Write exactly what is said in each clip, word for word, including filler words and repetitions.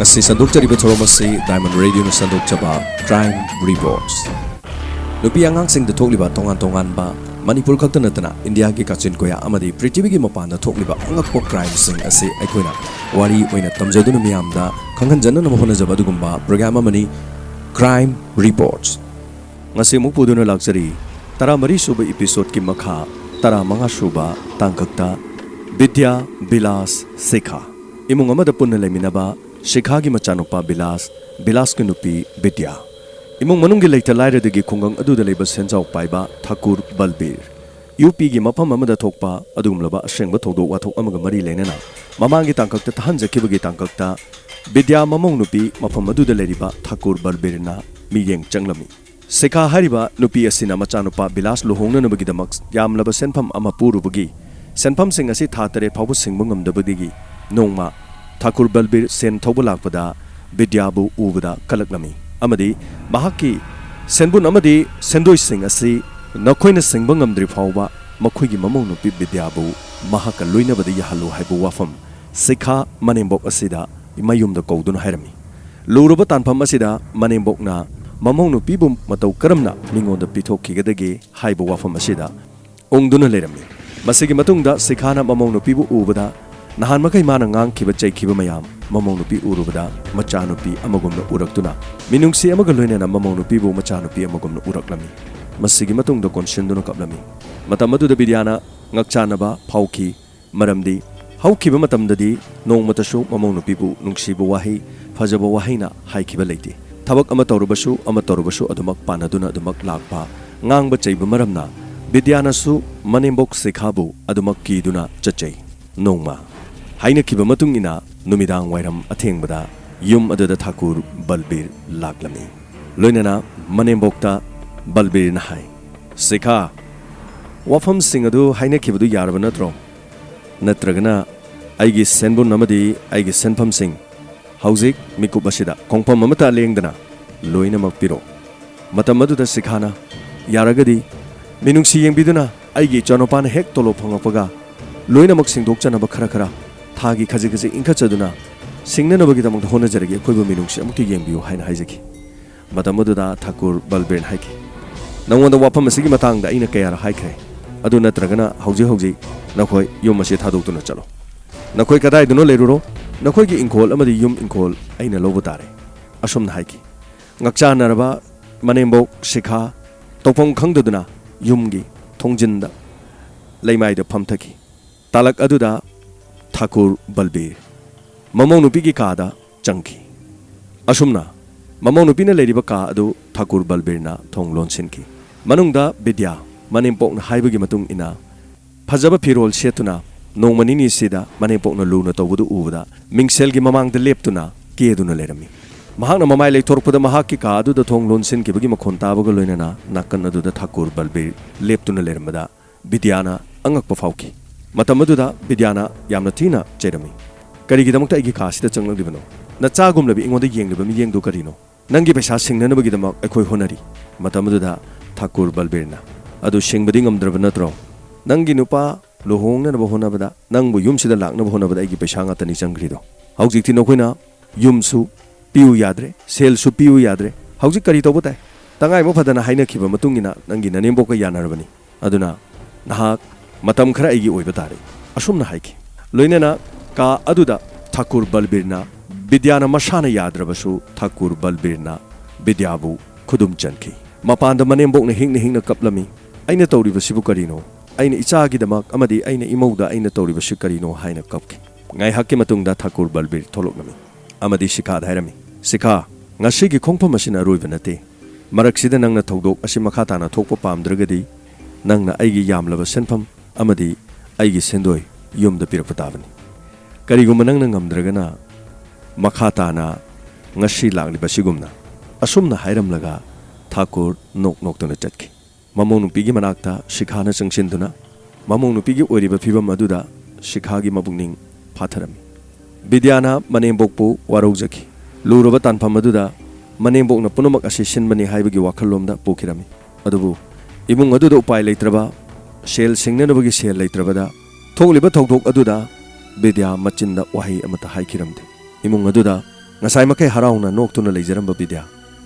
ꯑꯁꯤ ꯁꯟꯗꯣꯛꯆꯔꯤꯕ ꯊꯧꯔꯝ ꯑꯁꯤ Diamond Radioꯅ ꯁꯟꯗꯣꯛꯆꯕ Crime Reports꯫ ꯅꯨꯄꯤ ꯑꯉꯥꯡꯁꯤꯡꯗ ꯊꯣꯛꯂꯤꯕ ꯇꯣꯉꯥꯟ ꯇꯣꯉꯥꯟꯕ, ꯃꯅꯤꯄꯨꯔ ꯈꯛꯇ ꯅꯠꯇꯅ ꯏꯟꯗꯤꯌꯥꯒꯤ ꯀꯥꯆꯤꯟ ꯀꯣꯌꯥ ꯑꯃꯗꯤ ꯄ꯭ꯔꯤꯊꯤꯕꯤꯒꯤ ꯃꯄꯥꯟꯗ ꯊꯣꯛꯂꯤꯕ ꯑꯉꯛꯄ crimeꯁꯤꯡ ꯑꯁꯤ ꯑꯩꯈꯣꯏꯅ ꯋꯥꯔꯤ ꯑꯣꯏꯅ ꯇꯝꯖꯗꯨꯅ ꯃꯤꯌꯥꯝꯗ ꯈꯪꯍꯟꯖꯅꯅꯕ ꯍꯣꯠꯅꯖꯕ ꯑꯗꯨꯒꯨꯝꯕ program ꯑꯃꯅꯤ Crime Reports꯫ ꯉꯁꯤ ꯑꯃꯨꯛ ꯄꯨꯗꯨꯅ ꯂꯥꯛꯆꯔꯤ ꯇꯔꯥꯃꯔꯤ ꯁꯨꯕ episodeꯀꯤ ꯃꯈꯥ, ꯇꯔꯥꯃꯉꯥ ꯁꯨꯕ ꯇꯥꯡꯀꯛꯇ ꯕꯤꯗ꯭ꯌꯥ, ꯕꯤꯂꯥꯁ, ꯁꯤꯈꯥ꯫ ꯏꯃꯨꯡ ꯑꯃꯗ ꯄꯨꯟꯅ ꯂꯩꯃꯤꯟꯅꯕ ꯁꯤꯈꯥꯒꯤ ꯃꯆꯥꯅꯨꯄꯥ ꯕꯤꯂꯥꯁ, ꯕꯤꯂꯥꯁꯀꯤ ꯅꯨꯄꯤ ꯕꯤꯗ꯭ꯌꯥ꯫ ꯏꯃꯨꯡ ꯃꯅꯨꯡꯒꯤ ꯂꯩꯇ ꯂꯥꯏꯔꯗꯒꯤ ꯈꯨꯡꯒꯪ ꯑꯗꯨꯗ ꯂꯩꯕ ꯁꯦꯟꯖꯥꯎ ꯄꯥꯏꯕ ꯊꯥꯀꯨꯔ ꯕꯜꯕꯤꯔ, UPꯒꯤ ꯃꯐꯝ ꯑꯃꯗ ꯊꯣꯛꯄ ꯑꯗꯨꯒꯨꯝꯂꯕ ꯑꯁꯦꯡꯕ ꯊꯧꯗꯣꯛ ꯋꯥꯊꯣꯛ ꯑꯃꯒ ꯃꯔꯤ ꯂꯩꯅꯅ ꯃꯃꯥꯡꯒꯤ ꯇꯥꯡꯀꯛꯇ ꯇꯥꯍꯟꯖꯈꯤꯕꯒꯤ ꯇꯥꯡꯀꯛꯇ ꯕꯤꯗ꯭ꯌꯥ ꯃꯃꯧ ꯅꯨꯄꯤ ꯃꯐꯝ ꯑꯗꯨꯗ ꯂꯩꯔꯤꯕ ꯊꯥꯀꯨꯔ ꯕꯜꯕꯤꯔꯅ ꯃꯤꯠꯌꯦꯡ ꯆꯪꯂꯝꯃꯤ꯫ ꯁꯤꯈꯥ ꯍꯥꯏꯔꯤꯕ ꯅꯨꯄꯤ ꯑꯁꯤꯅ ꯃꯆꯥꯅꯨꯄꯥ ꯕꯤꯂꯥꯁ ꯂꯨꯍꯣꯡꯅꯅꯕꯒꯤꯗꯃꯛ ꯌꯥꯝꯂꯕ ꯁꯦꯟꯐꯝ ꯑꯃ ꯄꯨꯔꯨꯕꯒꯤ, ꯁꯦꯟꯐꯝꯁꯤꯡ ꯑꯁꯤ ꯊꯥ ꯇꯔꯦꯠ ꯐꯥꯎꯕ ꯁꯤꯡꯕ ꯉꯝꯗꯕꯗꯒꯤ ꯅꯣꯡꯃ ꯊꯥꯀꯨꯔ ꯕꯜꯕꯤꯔ ꯁꯦꯟ ꯊꯧꯕ ꯂꯥꯛꯄꯗ ꯕꯤꯗ꯭ꯌꯥꯕꯨ ꯎꯕꯗ ꯀꯂꯛꯂꯝꯃꯤ ꯑꯃꯗꯤ ꯃꯍꯥꯛꯀꯤ ꯁꯦꯟꯕꯨꯟ ꯑꯃꯗꯤ ꯁꯦꯟꯗꯣꯏꯁꯤꯡ ꯑꯁꯤ ꯅꯈꯣꯏꯅ ꯁꯤꯡꯕ ꯉꯝꯗ꯭ꯔꯤ ꯐꯥꯎꯕ ꯃꯈꯣꯏꯒꯤ ꯃꯃꯧ ꯅꯨꯄꯤ ꯕꯤꯗ꯭ꯌꯥꯕꯨ ꯃꯍꯥꯛꯀ ꯂꯣꯏꯅꯕꯗ ꯌꯥꯍꯜꯂꯨ ꯍꯥꯏꯕ ꯋꯥꯐꯝ ꯁꯤꯈꯥ ꯃꯅꯦꯝꯕꯣꯛ ꯑꯁꯤꯗ ꯃꯌꯨꯝꯗ ꯀꯧꯗꯨꯅ ꯍꯥꯏꯔꯝꯃꯤ꯫ ꯂꯨꯔꯕ ꯇꯥꯟꯐꯝ ꯑꯁꯤꯗ ꯃꯅꯦꯝꯕꯣꯛꯅ ꯃꯃꯧ ꯅꯨꯄꯤꯕꯨ ꯃꯇꯧ ꯀꯔꯝꯅ ꯃꯤꯉꯣꯟꯗ ꯄꯤꯊꯣꯛꯈꯤꯒꯗꯒꯦ ꯍꯥꯏꯕ ꯋꯥꯐꯝ ꯑꯁꯤꯗ ꯎꯪꯗꯨꯅ ꯂꯩꯔꯝꯃꯤ꯫ ꯃꯁꯤꯒꯤ ꯃꯇꯨꯡꯗ ꯁꯤꯈꯥꯅ ꯃꯃꯧ ꯅꯨꯄꯤꯕꯨ ꯎꯕꯗ ꯅꯍꯥꯟ ꯃꯈꯩ ꯃꯥꯅ ꯉꯥꯡꯈꯤꯕ ꯆꯩꯈꯤꯕ ꯃꯌꯥꯝ ꯃꯃꯧ ꯅꯨꯄꯤ ꯎꯔꯨꯕꯗ ꯃꯆꯥꯅꯨꯄꯤ ꯑꯃꯒꯨꯝꯅ ꯎꯔꯛꯇꯨꯅ ꯃꯤꯅꯨꯡꯁꯤ ꯑꯃꯒ ꯂꯣꯏꯅꯅ ꯃꯃꯧ ꯅꯨꯄꯤꯕꯨ ꯃꯆꯥꯅꯨꯄꯤ ꯑꯃꯒꯨꯝꯅ ꯎꯔꯛꯂꯝꯃꯤ꯫ ꯃꯁꯤꯒꯤ ꯃꯇꯨꯡꯗ ꯀꯣꯟꯁꯤꯟꯗꯨꯅ ꯀꯞꯂꯝꯃꯤ꯫ ꯃꯇꯝ ꯑꯗꯨꯗ ꯕꯤꯗ꯭ꯌꯥꯅ ꯉꯛꯆꯥꯟꯅꯕ ꯐꯥꯎꯈꯤ꯫ ꯃꯔꯝꯗꯤ ꯍꯧꯈꯤꯕ ꯃꯇꯝꯗꯗꯤ ꯅꯣꯡꯃꯇꯁꯨ ꯃꯃꯧ ꯅꯨꯄꯤꯕꯨ ꯅꯨꯡꯁꯤꯕ ꯋꯥꯍꯩ, ꯐꯖꯕ ꯋꯥꯍꯩꯅ ꯍꯥꯏꯈꯤꯕ ꯂꯩꯇꯦ꯫ ꯊꯕꯛ ꯑꯃ ꯇꯧꯔꯨꯕꯁꯨ, ꯑꯃ ꯇꯧꯔꯨꯕꯁꯨ ꯑꯗꯨꯃꯛ ꯄꯥꯟꯅꯗꯨꯅ ꯑꯗꯨꯃꯛ ꯂꯥꯛꯄ, ꯉꯥꯡꯕ ꯆꯩꯕ ꯃꯔꯝꯅ ꯕꯤꯗ꯭ꯌꯥꯅꯁꯨ ꯃꯅꯦꯝꯕꯣꯛ ꯁꯤꯈꯥꯕꯨ ꯑꯗꯨꯃꯛ ꯀꯤꯗꯨꯅ ꯆꯠꯆꯩ꯫ ꯅꯣꯡꯃ ꯍꯥꯏꯅꯈꯤꯕ ꯃꯇꯨꯡ ꯏꯟꯅ ꯅꯨꯃꯤꯗꯥꯡ ꯋꯥꯏꯔꯝ ꯑꯊꯦꯡꯕꯗ ꯌꯨꯝ ꯑꯗꯨꯗ ꯊꯥꯀꯨꯔ ꯕꯜꯕꯤꯔ ꯂꯥꯛꯂꯝꯃꯤ꯫ ꯂꯣꯏꯅꯅ ꯃꯅꯦꯝꯕꯣꯛꯇ ꯕꯜꯕꯤꯔꯅ ꯍꯥꯏ, "ꯁꯤꯈꯥ, ꯋꯥꯐꯝꯁꯤꯡ ꯑꯗꯨ ꯍꯥꯏꯅꯈꯤꯕꯗꯨ ꯌꯥꯔꯕ ꯅꯠꯇ꯭ꯔꯣ? ꯅꯠꯇ꯭ꯔꯒꯅ ꯑꯩꯒꯤ ꯁꯦꯟꯕꯨꯟ ꯑꯃꯗꯤ ꯑꯩꯒꯤ ꯁꯦꯟꯐꯝꯁꯤꯡ ꯍꯧꯖꯤꯛ ꯃꯤꯀꯨꯞ ꯑꯁꯤꯗ ꯈꯣꯡꯐꯝ ꯑꯃꯠꯇ ꯂꯦꯡꯗꯅ ꯂꯣꯏꯅꯃꯛ ꯄꯤꯔꯛꯎ꯫" ꯃꯇꯝ ꯑꯗꯨꯗ ꯁꯤꯈꯥꯅ, "ꯌꯥꯔꯒꯗꯤ ꯃꯤꯅꯨꯡꯁꯤ ꯌꯦꯡꯕꯤꯗꯨꯅ ꯑꯩꯒꯤ ꯏꯆꯥꯅꯨꯄꯥꯅ ꯍꯦꯛ ꯇꯣꯂꯣꯞ ꯐꯪꯂꯛꯄꯒ ꯂꯣꯏꯅꯃꯛ ꯁꯤꯡꯗꯣꯛꯆꯅꯕ ꯈꯔ ꯈꯔ ꯊꯥꯒꯤ ꯈꯖꯤꯛ ꯈꯖꯤꯛ ꯏꯟꯈꯠꯆꯗꯨꯅ ꯁꯤꯡꯅꯅꯕꯒꯤꯗꯃꯛꯇ ꯍꯣꯠꯅꯖꯔꯒꯦ, ꯑꯀꯣꯏꯕ ꯃꯤꯅꯨꯡꯁꯤ ꯑꯃꯨꯛꯇ ꯌꯦꯡꯕꯤꯌꯨ" ꯍꯥꯏꯅ ꯍꯥꯏꯖꯈꯤ꯫ ꯃꯇꯝ ꯑꯗꯨꯗ ꯊꯥꯀꯨꯔ ꯕꯜꯕꯤꯔꯅ ꯍꯥꯏꯈꯤ, "ꯅꯉꯣꯟꯗ ꯋꯥꯐꯝ ꯑꯁꯤꯒꯤ ꯃꯇꯥꯡꯗ ꯑꯩꯅ ꯀꯌꯥꯔꯛ ꯍꯥꯏꯈ꯭ꯔꯦ, ꯑꯗꯨ ꯅꯠꯇ꯭ꯔꯒꯅ ꯍꯧꯖꯤꯛ ꯍꯧꯖꯤꯛ ꯅꯈꯣꯏ ꯌꯨꯝ ꯑꯁꯤ ꯊꯥꯗꯣꯛꯇꯨꯅ ꯆꯠꯂꯣ꯫ ꯅꯈꯣꯏ ꯀꯗꯥꯏꯗꯅꯣ ꯂꯩꯔꯨꯔꯣ, ꯅꯈꯣꯏꯒꯤ ꯏꯪꯈꯣꯜ ꯑꯃꯗꯤ ꯌꯨꯝ ꯏꯪꯈꯣꯜ ꯑꯩꯅ ꯂꯧꯕ ꯇꯥꯔꯦ"꯫ ꯑꯁꯨꯝꯅ ꯍꯥꯏꯈꯤ꯫ ꯉꯛꯆꯥꯟꯅꯔꯕ ꯃꯅꯦꯝꯕꯣꯛ ꯁꯤꯈꯥ ꯇꯧꯐꯝ ꯈꯪꯗꯗꯨꯅ ꯌꯨꯝꯒꯤ ꯊꯣꯡꯖꯤꯟꯗ ꯂꯩꯃꯥꯏꯗ ꯐꯝꯊꯈꯤ꯫ ꯇꯥꯂꯛ ꯑꯗꯨꯗ ꯊꯥꯀꯨꯔ ꯕꯜꯕꯤꯔ ꯃꯃꯧ ꯅꯨꯄꯤꯒꯤ ꯀꯥꯗ ꯆꯪꯈꯤ꯫ ꯑꯁꯨꯝꯅ ꯃꯃꯧ ꯅꯨꯄꯤꯅ ꯂꯩꯔꯤꯕ ꯀꯥ ꯑꯗꯨ ꯊꯥꯀꯨꯔ ꯕꯜꯕꯤꯔꯅ ꯊꯣꯡ ꯂꯣꯟꯁꯤꯟꯈꯤ꯫ ꯃꯅꯨꯡꯗ ꯕꯤꯗ꯭ꯌꯥ, ꯃꯅꯦꯝꯄꯣꯛꯅ ꯍꯥꯏꯕꯒꯤ ꯃꯇꯨꯡ ꯏꯟꯅ, ꯐꯖꯕ ꯐꯤꯔꯣꯜ ꯁꯦꯠꯇꯨꯅ ꯅꯣꯡꯃ ꯅꯤꯅꯤꯁꯤꯗ ꯃꯅꯦꯝꯄꯣꯛꯅ ꯂꯨꯅ ꯇꯧꯕꯗꯨ ꯎꯕꯗ ꯃꯤꯡꯁꯦꯜꯒꯤ ꯃꯃꯥꯡꯗ ꯂꯦꯞꯇꯨꯅ ꯀꯦꯗꯨꯅ ꯂꯩꯔꯝꯃꯤ꯫ ꯃꯍꯥꯛꯅ ꯃꯃꯥꯏ ꯂꯩꯊꯣꯔꯛꯄꯗ ꯃꯍꯥꯛꯀꯤ ꯀꯥ ꯑꯗꯨꯗ ꯊꯣꯡ ꯂꯣꯟꯁꯤꯟꯈꯤꯕꯒꯤ ꯃꯈꯣꯟ ꯇꯥꯕꯒ ꯂꯣꯏꯅꯅ ꯅꯥꯀꯟ ꯑꯗꯨꯗ ꯊꯥꯀꯨꯔ ꯕꯜꯕꯤꯔ ꯂꯦꯞꯇꯨꯅ ꯂꯩꯔꯝꯕꯗ ꯕꯤꯗ꯭ꯌꯥꯅ ꯑꯉꯛꯄ ꯐꯥꯎꯈꯤ꯫ ꯃꯇꯝ ꯑꯗꯨꯗ ꯕꯤꯗ꯭ꯌꯥꯅ ꯌꯥꯝꯅ ꯊꯤꯅ ꯆꯩꯔꯝꯃꯤ꯫ "ꯀꯔꯤꯒꯤꯗꯃꯛꯇ ꯑꯩꯒꯤ ꯀꯥꯁꯤꯗ ꯆꯪꯂꯛꯂꯤꯕꯅꯣ? ꯅꯆꯥꯒꯨꯝꯂꯕꯤ ꯑꯩꯉꯣꯟꯗ ꯌꯦꯡꯂꯤꯕ ꯃꯤꯠꯌꯦꯡꯗꯨ ꯀꯔꯤꯅꯣ? ꯅꯪꯒꯤ ꯄꯩꯁꯥ ꯁꯤꯡꯅꯅꯕꯒꯤꯗꯃꯛ ꯑꯩꯈꯣꯏ ꯍꯣꯠꯅꯔꯤ"꯫ ꯃꯇꯝ ꯑꯗꯨꯗ ꯊꯥꯀꯨꯔ ꯕꯜꯕꯤꯔꯅ, "ꯑꯗꯨ ꯁꯤꯡꯕꯗꯤ ꯉꯝꯗ꯭ꯔꯕ ꯅꯠꯇ꯭ꯔꯣ? ꯅꯪꯒꯤ ꯅꯨꯄꯥ ꯂꯨꯍꯣꯡꯅꯅꯕ ꯍꯣꯠꯅꯕꯗ, ꯅꯪꯕꯨ ꯌꯨꯝꯁꯤꯗ ꯂꯥꯛꯅꯕ ꯍꯣꯠꯅꯕꯗ ꯑꯩꯒꯤ ꯄꯩꯁꯥ ꯉꯥꯛꯇꯅꯤ ꯆꯪꯈ꯭ꯔꯤꯗꯣ꯫ ꯍꯧꯖꯤꯛꯇꯤ ꯅꯈꯣꯏꯅ ꯌꯨꯝꯁꯨ ꯄꯤꯌꯨ ꯌꯥꯗ꯭ꯔꯦ, ꯁꯦꯜꯁꯨ ꯄꯤꯌꯨ ꯌꯥꯗ꯭ꯔꯦ꯫ ꯍꯧꯖꯤꯛ ꯀꯔꯤ ꯇꯧꯕ ꯇꯥꯏ? ꯇꯉꯥꯏꯐ ꯐꯗꯅ ꯍꯥꯏꯅꯈꯤꯕ ꯃꯇꯨꯡ ꯏꯟꯅ ꯅꯪꯒꯤ ꯅꯅꯦꯝꯕꯣꯛꯀ ꯌꯥꯅꯔꯕꯅꯤ꯫ ꯑꯗꯨꯅ ꯅꯍꯥꯛ ꯃꯇꯝ ꯈꯔ ꯑꯩꯒꯤ ꯑꯣꯏꯕ ꯇꯥꯔꯦ"꯫ ꯑꯁꯨꯝꯅ ꯍꯥꯏꯈꯤ꯫ ꯂꯣꯏꯅꯅ ꯀꯥ ꯑꯗꯨꯗ ꯊꯥꯀꯨꯔ ꯕꯜꯕꯤꯔꯅ, ꯕꯤꯗ꯭ꯌꯥꯅ ꯃꯁꯥꯅ ꯌꯥꯗ꯭ꯔꯕꯁꯨ ꯊꯥꯀꯨꯔ ꯕꯜꯕꯤꯔꯅ ꯕꯤꯗ꯭ꯌꯥꯕꯨ ꯈꯨꯗꯨꯝ ꯆꯟꯈꯤ꯫ ꯃꯄꯥꯟꯗ ꯃꯅꯦꯝꯕꯣꯛꯅ ꯍꯤꯡꯅ ꯍꯤꯡꯅ ꯀꯞꯂꯝꯃꯤ꯫ "ꯑꯩꯅ ꯇꯧꯔꯤꯕꯁꯤꯕꯨ ꯀꯔꯤꯅꯣ? ꯑꯩꯅ ꯏꯆꯥꯒꯤꯗꯃꯛ ꯑꯃꯗꯤ ꯑꯩꯅ ꯏꯃꯧꯗ ꯑꯩꯅ ꯇꯧꯔꯤꯕꯁꯤ ꯀꯔꯤꯅꯣ?" ꯍꯥꯏꯅ ꯀꯞꯈꯤ꯫ ꯉꯥꯏꯍꯥꯛꯀꯤ ꯃꯇꯨꯡꯗ ꯊꯥꯀꯨꯔ ꯕꯜꯕꯤꯔ ꯊꯣꯛꯂꯛꯂꯝꯃꯤ ꯑꯃꯗꯤ ꯁꯤꯈꯥꯗ ꯍꯥꯏꯔꯝꯃꯤ, "ꯁꯤꯈꯥ, ꯉꯁꯤꯒꯤ ꯈꯣꯡꯐꯝ ꯑꯁꯤꯅ ꯑꯔꯣꯏꯕ ꯅꯠꯇꯦ꯫ ꯃꯔꯛꯁꯤꯗ ꯅꯪꯅ ꯊꯧꯗꯣꯛ ꯑꯁꯤ ꯃꯈꯥ ꯇꯥꯅ ꯊꯣꯛꯄ ꯄꯥꯝꯗ꯭ꯔꯒꯗꯤ ꯅꯪꯅ ꯑꯩꯒꯤ ꯌꯥꯝꯂꯕ ꯁꯦꯟꯐꯝ ꯑꯃꯗꯤ ꯑꯩꯒꯤ ꯁꯦꯟꯗꯣꯏ ꯌꯨꯝꯗ ꯄꯤꯔꯛꯄ ꯇꯥꯕꯅꯤ꯫ ꯀꯔꯤꯒꯨꯝꯕ ꯅꯪꯅ ꯉꯝꯗ꯭ꯔꯒꯅ ꯃꯈꯥ ꯇꯥꯅ ꯉꯁꯤ ꯂꯥꯛꯂꯤꯕ ꯑꯁꯤꯒꯨꯝꯅ"꯫ ꯑꯁꯨꯝꯅ ꯍꯥꯏꯔꯝꯂꯒ ꯊꯥꯀꯨꯔ ꯅꯣꯛ ꯅꯣꯛꯇꯨꯅ ꯆꯠꯈꯤ꯫ ꯃꯃꯧ ꯅꯨꯄꯤꯒꯤ ꯃꯅꯥꯛꯇ ꯁꯤꯈꯥꯅ ꯆꯪꯁꯤꯟꯗꯨꯅ ꯃꯃꯧ ꯅꯨꯄꯤꯒꯤ ꯑꯣꯏꯔꯤꯕ ꯐꯤꯕꯝ ꯑꯗꯨꯗ ꯁꯤꯈꯥꯒꯤ ꯃꯄꯨꯛꯅꯤꯡ ꯐꯥꯊꯔꯝꯃꯤ꯫ ꯕꯤꯗ꯭ꯌꯥꯅ ꯃꯅꯦꯝꯕꯣꯛꯄꯨ ꯋꯥꯔꯧꯖꯈꯤ꯫ ꯂꯨꯔꯕ ꯇꯥꯟꯐꯝ ꯑꯗꯨꯗ ꯃꯅꯦꯝꯕꯣꯛꯅ ꯄꯨꯝꯅꯃꯛ ꯑꯁꯤ ꯁꯤꯟꯕꯅꯤ ꯍꯥꯏꯕꯒꯤ ꯋꯥꯈꯜꯂꯣꯝꯗ ꯄꯨꯈꯤꯔꯝꯃꯤ꯫ ꯑꯗꯨꯕꯨ ꯏꯃꯨꯡ ꯑꯗꯨꯗ ꯎꯄꯥꯏ ꯂꯩꯇ꯭ꯔꯕ, ꯁꯦꯜ ꯁꯤꯡꯅꯅꯕꯒꯤ ꯁꯦꯜ ꯂꯩꯇ꯭ꯔꯕꯗ ꯊꯣꯛꯂꯤꯕ ꯊꯧꯗꯣꯛ ꯑꯗꯨꯗ ꯕꯤꯗ꯭ꯌꯥ ꯃꯆꯤꯟꯗ ꯋꯥꯍꯩ ꯑꯃꯠꯇ ꯍꯥꯏꯈꯤꯔꯝꯗꯦ꯫ ꯏꯃꯨꯡ ꯑꯗꯨꯗ ꯉꯁꯥꯏ ꯃꯈꯩ ꯍꯔꯥꯎꯅ ꯅꯣꯛꯇꯨꯅ ꯂꯩꯖꯔꯝꯕ ꯕꯤꯗ꯭ꯌꯥ,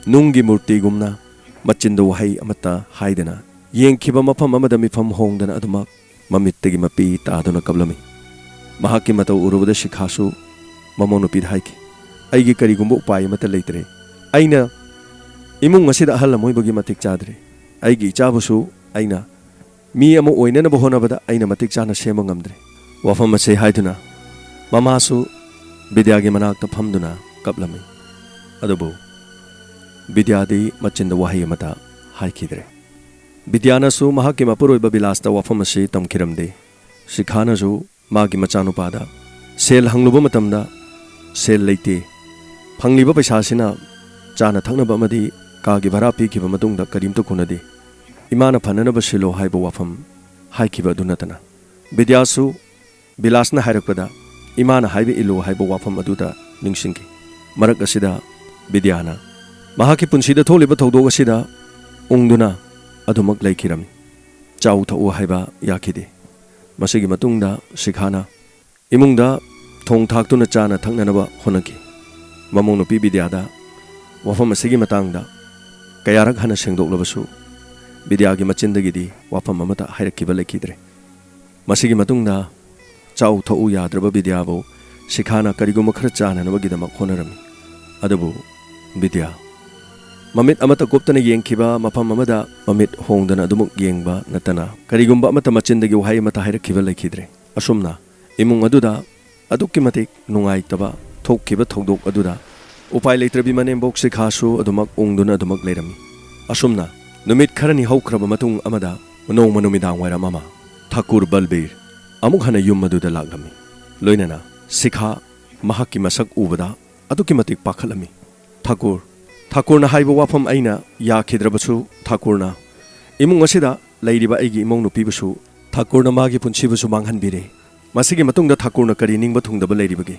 ꯅꯨꯡꯒꯤ ꯃꯨꯔꯇꯤꯒꯨꯝꯅ ꯃꯆꯤꯟꯗ ꯋꯥꯍꯩ ꯑꯃꯠꯇ ꯍꯥꯏꯗꯅ, ꯌꯦꯡꯈꯤꯕ ꯃꯐꯝ ꯑꯃꯗ ꯃꯤꯐꯝ ꯍꯣꯡꯗꯅ ꯑꯗꯨꯃꯛ ꯃꯃꯤꯠꯇꯒꯤ ꯃꯄꯤ ꯇꯥꯗꯨꯅ ꯀꯞꯂꯝꯃꯤ꯫ ꯃꯍꯥꯛꯀꯤ ꯃꯇꯧ ꯎꯔꯨꯕꯗ ꯁꯤꯈꯥꯁꯨ ꯃꯃꯧ ꯅꯨꯄꯤꯗ ꯍꯥꯏꯈꯤ, "ꯑꯩꯒꯤ ꯀꯔꯤꯒꯨꯝꯕ ꯎꯄꯥꯏ ꯑꯃꯠꯇ ꯂꯩꯇ꯭ꯔꯦ꯫ ꯑꯩꯅ ꯏꯃꯨꯡ ꯑꯁꯤꯗ ꯑꯍꯜ ꯑꯃ ꯑꯣꯏꯕꯒꯤ ꯃꯇꯤꯛ ꯆꯥꯗ꯭ꯔꯦ꯫ ꯑꯩꯒꯤ ꯏꯆꯥꯕꯨꯁꯨ ꯑꯩꯅ ꯃꯤ ꯑꯃ ꯑꯣꯏꯅꯅꯕ ꯍꯣꯠꯅꯕꯗ ꯑꯩꯅ ꯃꯇꯤꯛ ꯆꯥꯅ ꯁꯦꯝꯕ ꯉꯝꯗ꯭ꯔꯦ"꯫ ꯋꯥꯐꯝ ꯑꯁꯤ ꯍꯥꯏꯗꯨꯅ ꯃꯃꯥꯁꯨ ꯕꯤꯗ꯭ꯌꯥꯒꯤ ꯃꯅꯥꯛꯇ ꯐꯝꯗꯨꯅ ꯀꯞꯂꯝꯃꯤ꯫ ꯑꯗꯨꯕꯨ ꯕꯤꯗ꯭ꯌꯥꯗꯤ ꯃꯆꯤꯟꯗ ꯋꯥꯍꯩ ꯑꯃꯠꯇ ꯍꯥꯏꯈꯤꯗ꯭ꯔꯦ꯫ ꯕꯤꯗ꯭ꯌꯥꯅꯁꯨ ꯃꯍꯥꯛꯀꯤ ꯃꯄꯨꯔꯣꯏꯕ ꯕꯤꯂꯥꯁꯇ ꯋꯥꯐꯝ ꯑꯁꯤ ꯇꯝꯈꯤꯔꯝꯗꯦ꯫ ꯁꯤꯈꯥꯅꯁꯨ ꯃꯥꯒꯤ ꯃꯆꯥꯅꯨꯄꯥꯗ ꯁꯦꯜ ꯍꯪꯂꯨꯕ ꯃꯇꯝꯗ, "ꯁꯦꯜ ꯂꯩꯇꯦ꯫ ꯐꯪꯂꯤꯕ ꯄꯩꯁꯥꯁꯤꯅ ꯆꯥꯅ ꯊꯛꯅꯕ ꯑꯃꯗꯤ ꯀꯥꯒꯤ ꯚꯔꯥ ꯄꯤꯈꯤꯕ ꯃꯇꯨꯡꯗ ꯀꯔꯤꯝꯇ ꯀꯣꯟꯅꯗꯦ꯫ ꯏꯃꯥꯅ ꯐꯅꯅꯕ ꯁꯤꯜꯂꯣ" ꯍꯥꯏꯕ ꯋꯥꯐꯝ ꯍꯥꯏꯈꯤꯕ ꯑꯗꯨ ꯅꯠꯇꯅ꯫ ꯕꯤꯗ꯭ꯌꯥꯁꯨ ꯕꯤꯂꯥꯁꯅ ꯍꯥꯏꯔꯛꯄꯗ ꯏꯃꯥꯅ ꯍꯥꯏꯕ ꯏꯜꯂꯨ ꯍꯥꯏꯕ ꯋꯥꯐꯝ ꯑꯗꯨꯗ ꯅꯤꯡꯁꯤꯡꯈꯤ꯫ ꯃꯔꯛ ꯑꯁꯤꯗ ꯕꯤꯗ꯭ꯌꯥꯅ ꯃꯍꯥꯛꯀꯤ ꯄꯨꯟꯁꯤꯗ ꯊꯣꯛꯂꯤꯕ ꯊꯧꯗꯣꯛ ꯑꯁꯤꯗ ꯎꯪꯗꯨꯅ ꯑꯗꯨꯃꯛ ꯂꯩꯈꯤꯔꯝꯃꯤ꯫ ꯆꯥꯎ ꯊꯛꯎ ꯍꯥꯏꯕ ꯌꯥꯈꯤꯗꯦ꯫ ꯃꯁꯤꯒꯤ ꯃꯇꯨꯡꯗ ꯁꯤꯈꯥꯅ ꯏꯃꯨꯡꯗ ꯊꯣꯡ ꯊꯥꯛꯇꯨꯅ ꯆꯥꯅ ꯊꯛꯅꯅꯕ ꯍꯣꯠꯅꯈꯤ꯫ ꯃꯃꯧ ꯅꯨꯄꯤ ꯕꯤꯗ꯭ꯌꯥꯗ ꯋꯥꯐꯝ ꯑꯁꯤꯒꯤ ꯃꯇꯥꯡꯗ ꯀꯌꯥꯔꯛ ꯍꯟꯅ ꯁꯦꯡꯗꯣꯛꯂꯕꯁꯨ, ꯕꯤꯗ꯭ꯌꯥꯒꯤ ꯃꯆꯤꯟꯗꯒꯤꯗꯤ ꯋꯥꯐꯝ ꯑꯃꯠꯇ ꯍꯥꯏꯔꯛꯈꯤꯕ ꯂꯩꯈꯤꯗ꯭ꯔꯦ꯫ ꯃꯁꯤꯒꯤ ꯃꯇꯨꯡꯗ ꯆꯥꯎ ꯊꯛꯎ ꯌꯥꯗ꯭ꯔꯕ ꯕꯤꯗ꯭ꯌꯥꯕꯨ ꯁꯤꯈꯥꯅ ꯀꯔꯤꯒꯨꯝꯕ ꯈꯔ ꯆꯥꯅꯅꯕꯒꯤꯗꯃꯛ ꯍꯣꯠꯅꯔꯝꯃꯤ꯫ ꯑꯗꯨꯕꯨ ꯕꯤꯗ꯭ꯌꯥ ꯃꯃꯤꯠ ꯑꯃꯠꯇ ꯀꯨꯞꯇꯅ ꯌꯦꯡꯈꯤꯕ ꯃꯐꯝ ꯑꯃꯗ ꯃꯃꯤꯠ ꯍꯣꯡꯗꯅ ꯑꯗꯨꯃꯛ ꯌꯦꯡꯕ ꯅꯠꯇꯅ ꯀꯔꯤꯒꯨꯝꯕ ꯑꯃꯠꯇ ꯃꯆꯤꯟꯗꯒꯤ ꯋꯥꯍꯩ ꯑꯃꯠꯇ ꯍꯥꯏꯔꯛꯈꯤꯕ ꯂꯩꯈꯤꯗ꯭ꯔꯦ꯫ ꯑꯁꯨꯝꯅ ꯏꯃꯨꯡ ꯑꯗꯨꯗ ꯑꯗꯨꯛꯀꯤ ꯃꯇꯤꯛ ꯅꯨꯡꯉꯥꯏꯇꯕ ꯊꯣꯛꯈꯤꯕ ꯊꯧꯗꯣꯛ ꯑꯗꯨꯗ ꯎꯄꯥꯏ ꯂꯩꯇ꯭ꯔꯕꯤ ꯃꯅꯦꯝꯕꯣꯛ ꯁꯤꯈꯥꯁꯨ ꯑꯗꯨꯃꯛ ꯎꯪꯗꯨꯅ ꯑꯗꯨꯃꯛ ꯂꯩꯔꯝꯃꯤ꯫ ꯑꯁꯨꯝꯅ ꯅꯨꯃꯤꯠ ꯈꯔꯅꯤ ꯍꯧꯈ꯭ꯔꯕ ꯃꯇꯨꯡ ꯑꯃꯗ ꯅꯣꯡꯃ ꯅꯨꯃꯤꯗꯥꯡ ꯋꯥꯏꯔꯝ ꯑꯃ ꯊꯥꯀꯨꯔ ꯕꯜꯕꯤꯔ ꯑꯃꯨꯛ ꯍꯟꯅ ꯌꯨꯝ ꯑꯗꯨꯗ ꯂꯥꯛꯂꯝꯃꯤ꯫ ꯂꯣꯏꯅꯅ ꯁꯤꯈꯥ ꯃꯍꯥꯛꯀꯤ ꯃꯁꯛ ꯎꯕꯗ ꯑꯗꯨꯛꯀꯤ ꯃꯇꯤꯛ ꯄꯥꯈꯠꯂꯝꯃꯤ꯫ "ꯊꯥꯀꯨꯔ, ꯊꯥꯀꯨꯔꯅ ꯍꯥꯏꯕ ꯋꯥꯐꯝ ꯑꯩꯅ ꯌꯥꯈꯤꯗ꯭ꯔꯕꯁꯨ, ꯊꯥꯀꯨꯔꯅ ꯏꯃꯨꯡ ꯑꯁꯤꯗ ꯂꯩꯔꯤꯕ ꯑꯩꯒꯤ ꯏꯃꯧ ꯅꯨꯄꯤꯕꯨꯁꯨ ꯊꯥꯀꯨꯔꯅ ꯃꯥꯒꯤ ꯄꯨꯟꯁꯤꯕꯨꯁꯨ ꯃꯥꯡꯍꯟꯕꯤꯔꯦ꯫ ꯃꯁꯤꯒꯤ ꯃꯇꯨꯡꯗ ꯊꯥꯀꯨꯔꯅ ꯀꯔꯤ ꯅꯤꯡꯕ ꯊꯨꯡꯗꯕ ꯂꯩꯔꯤꯕꯒꯦ?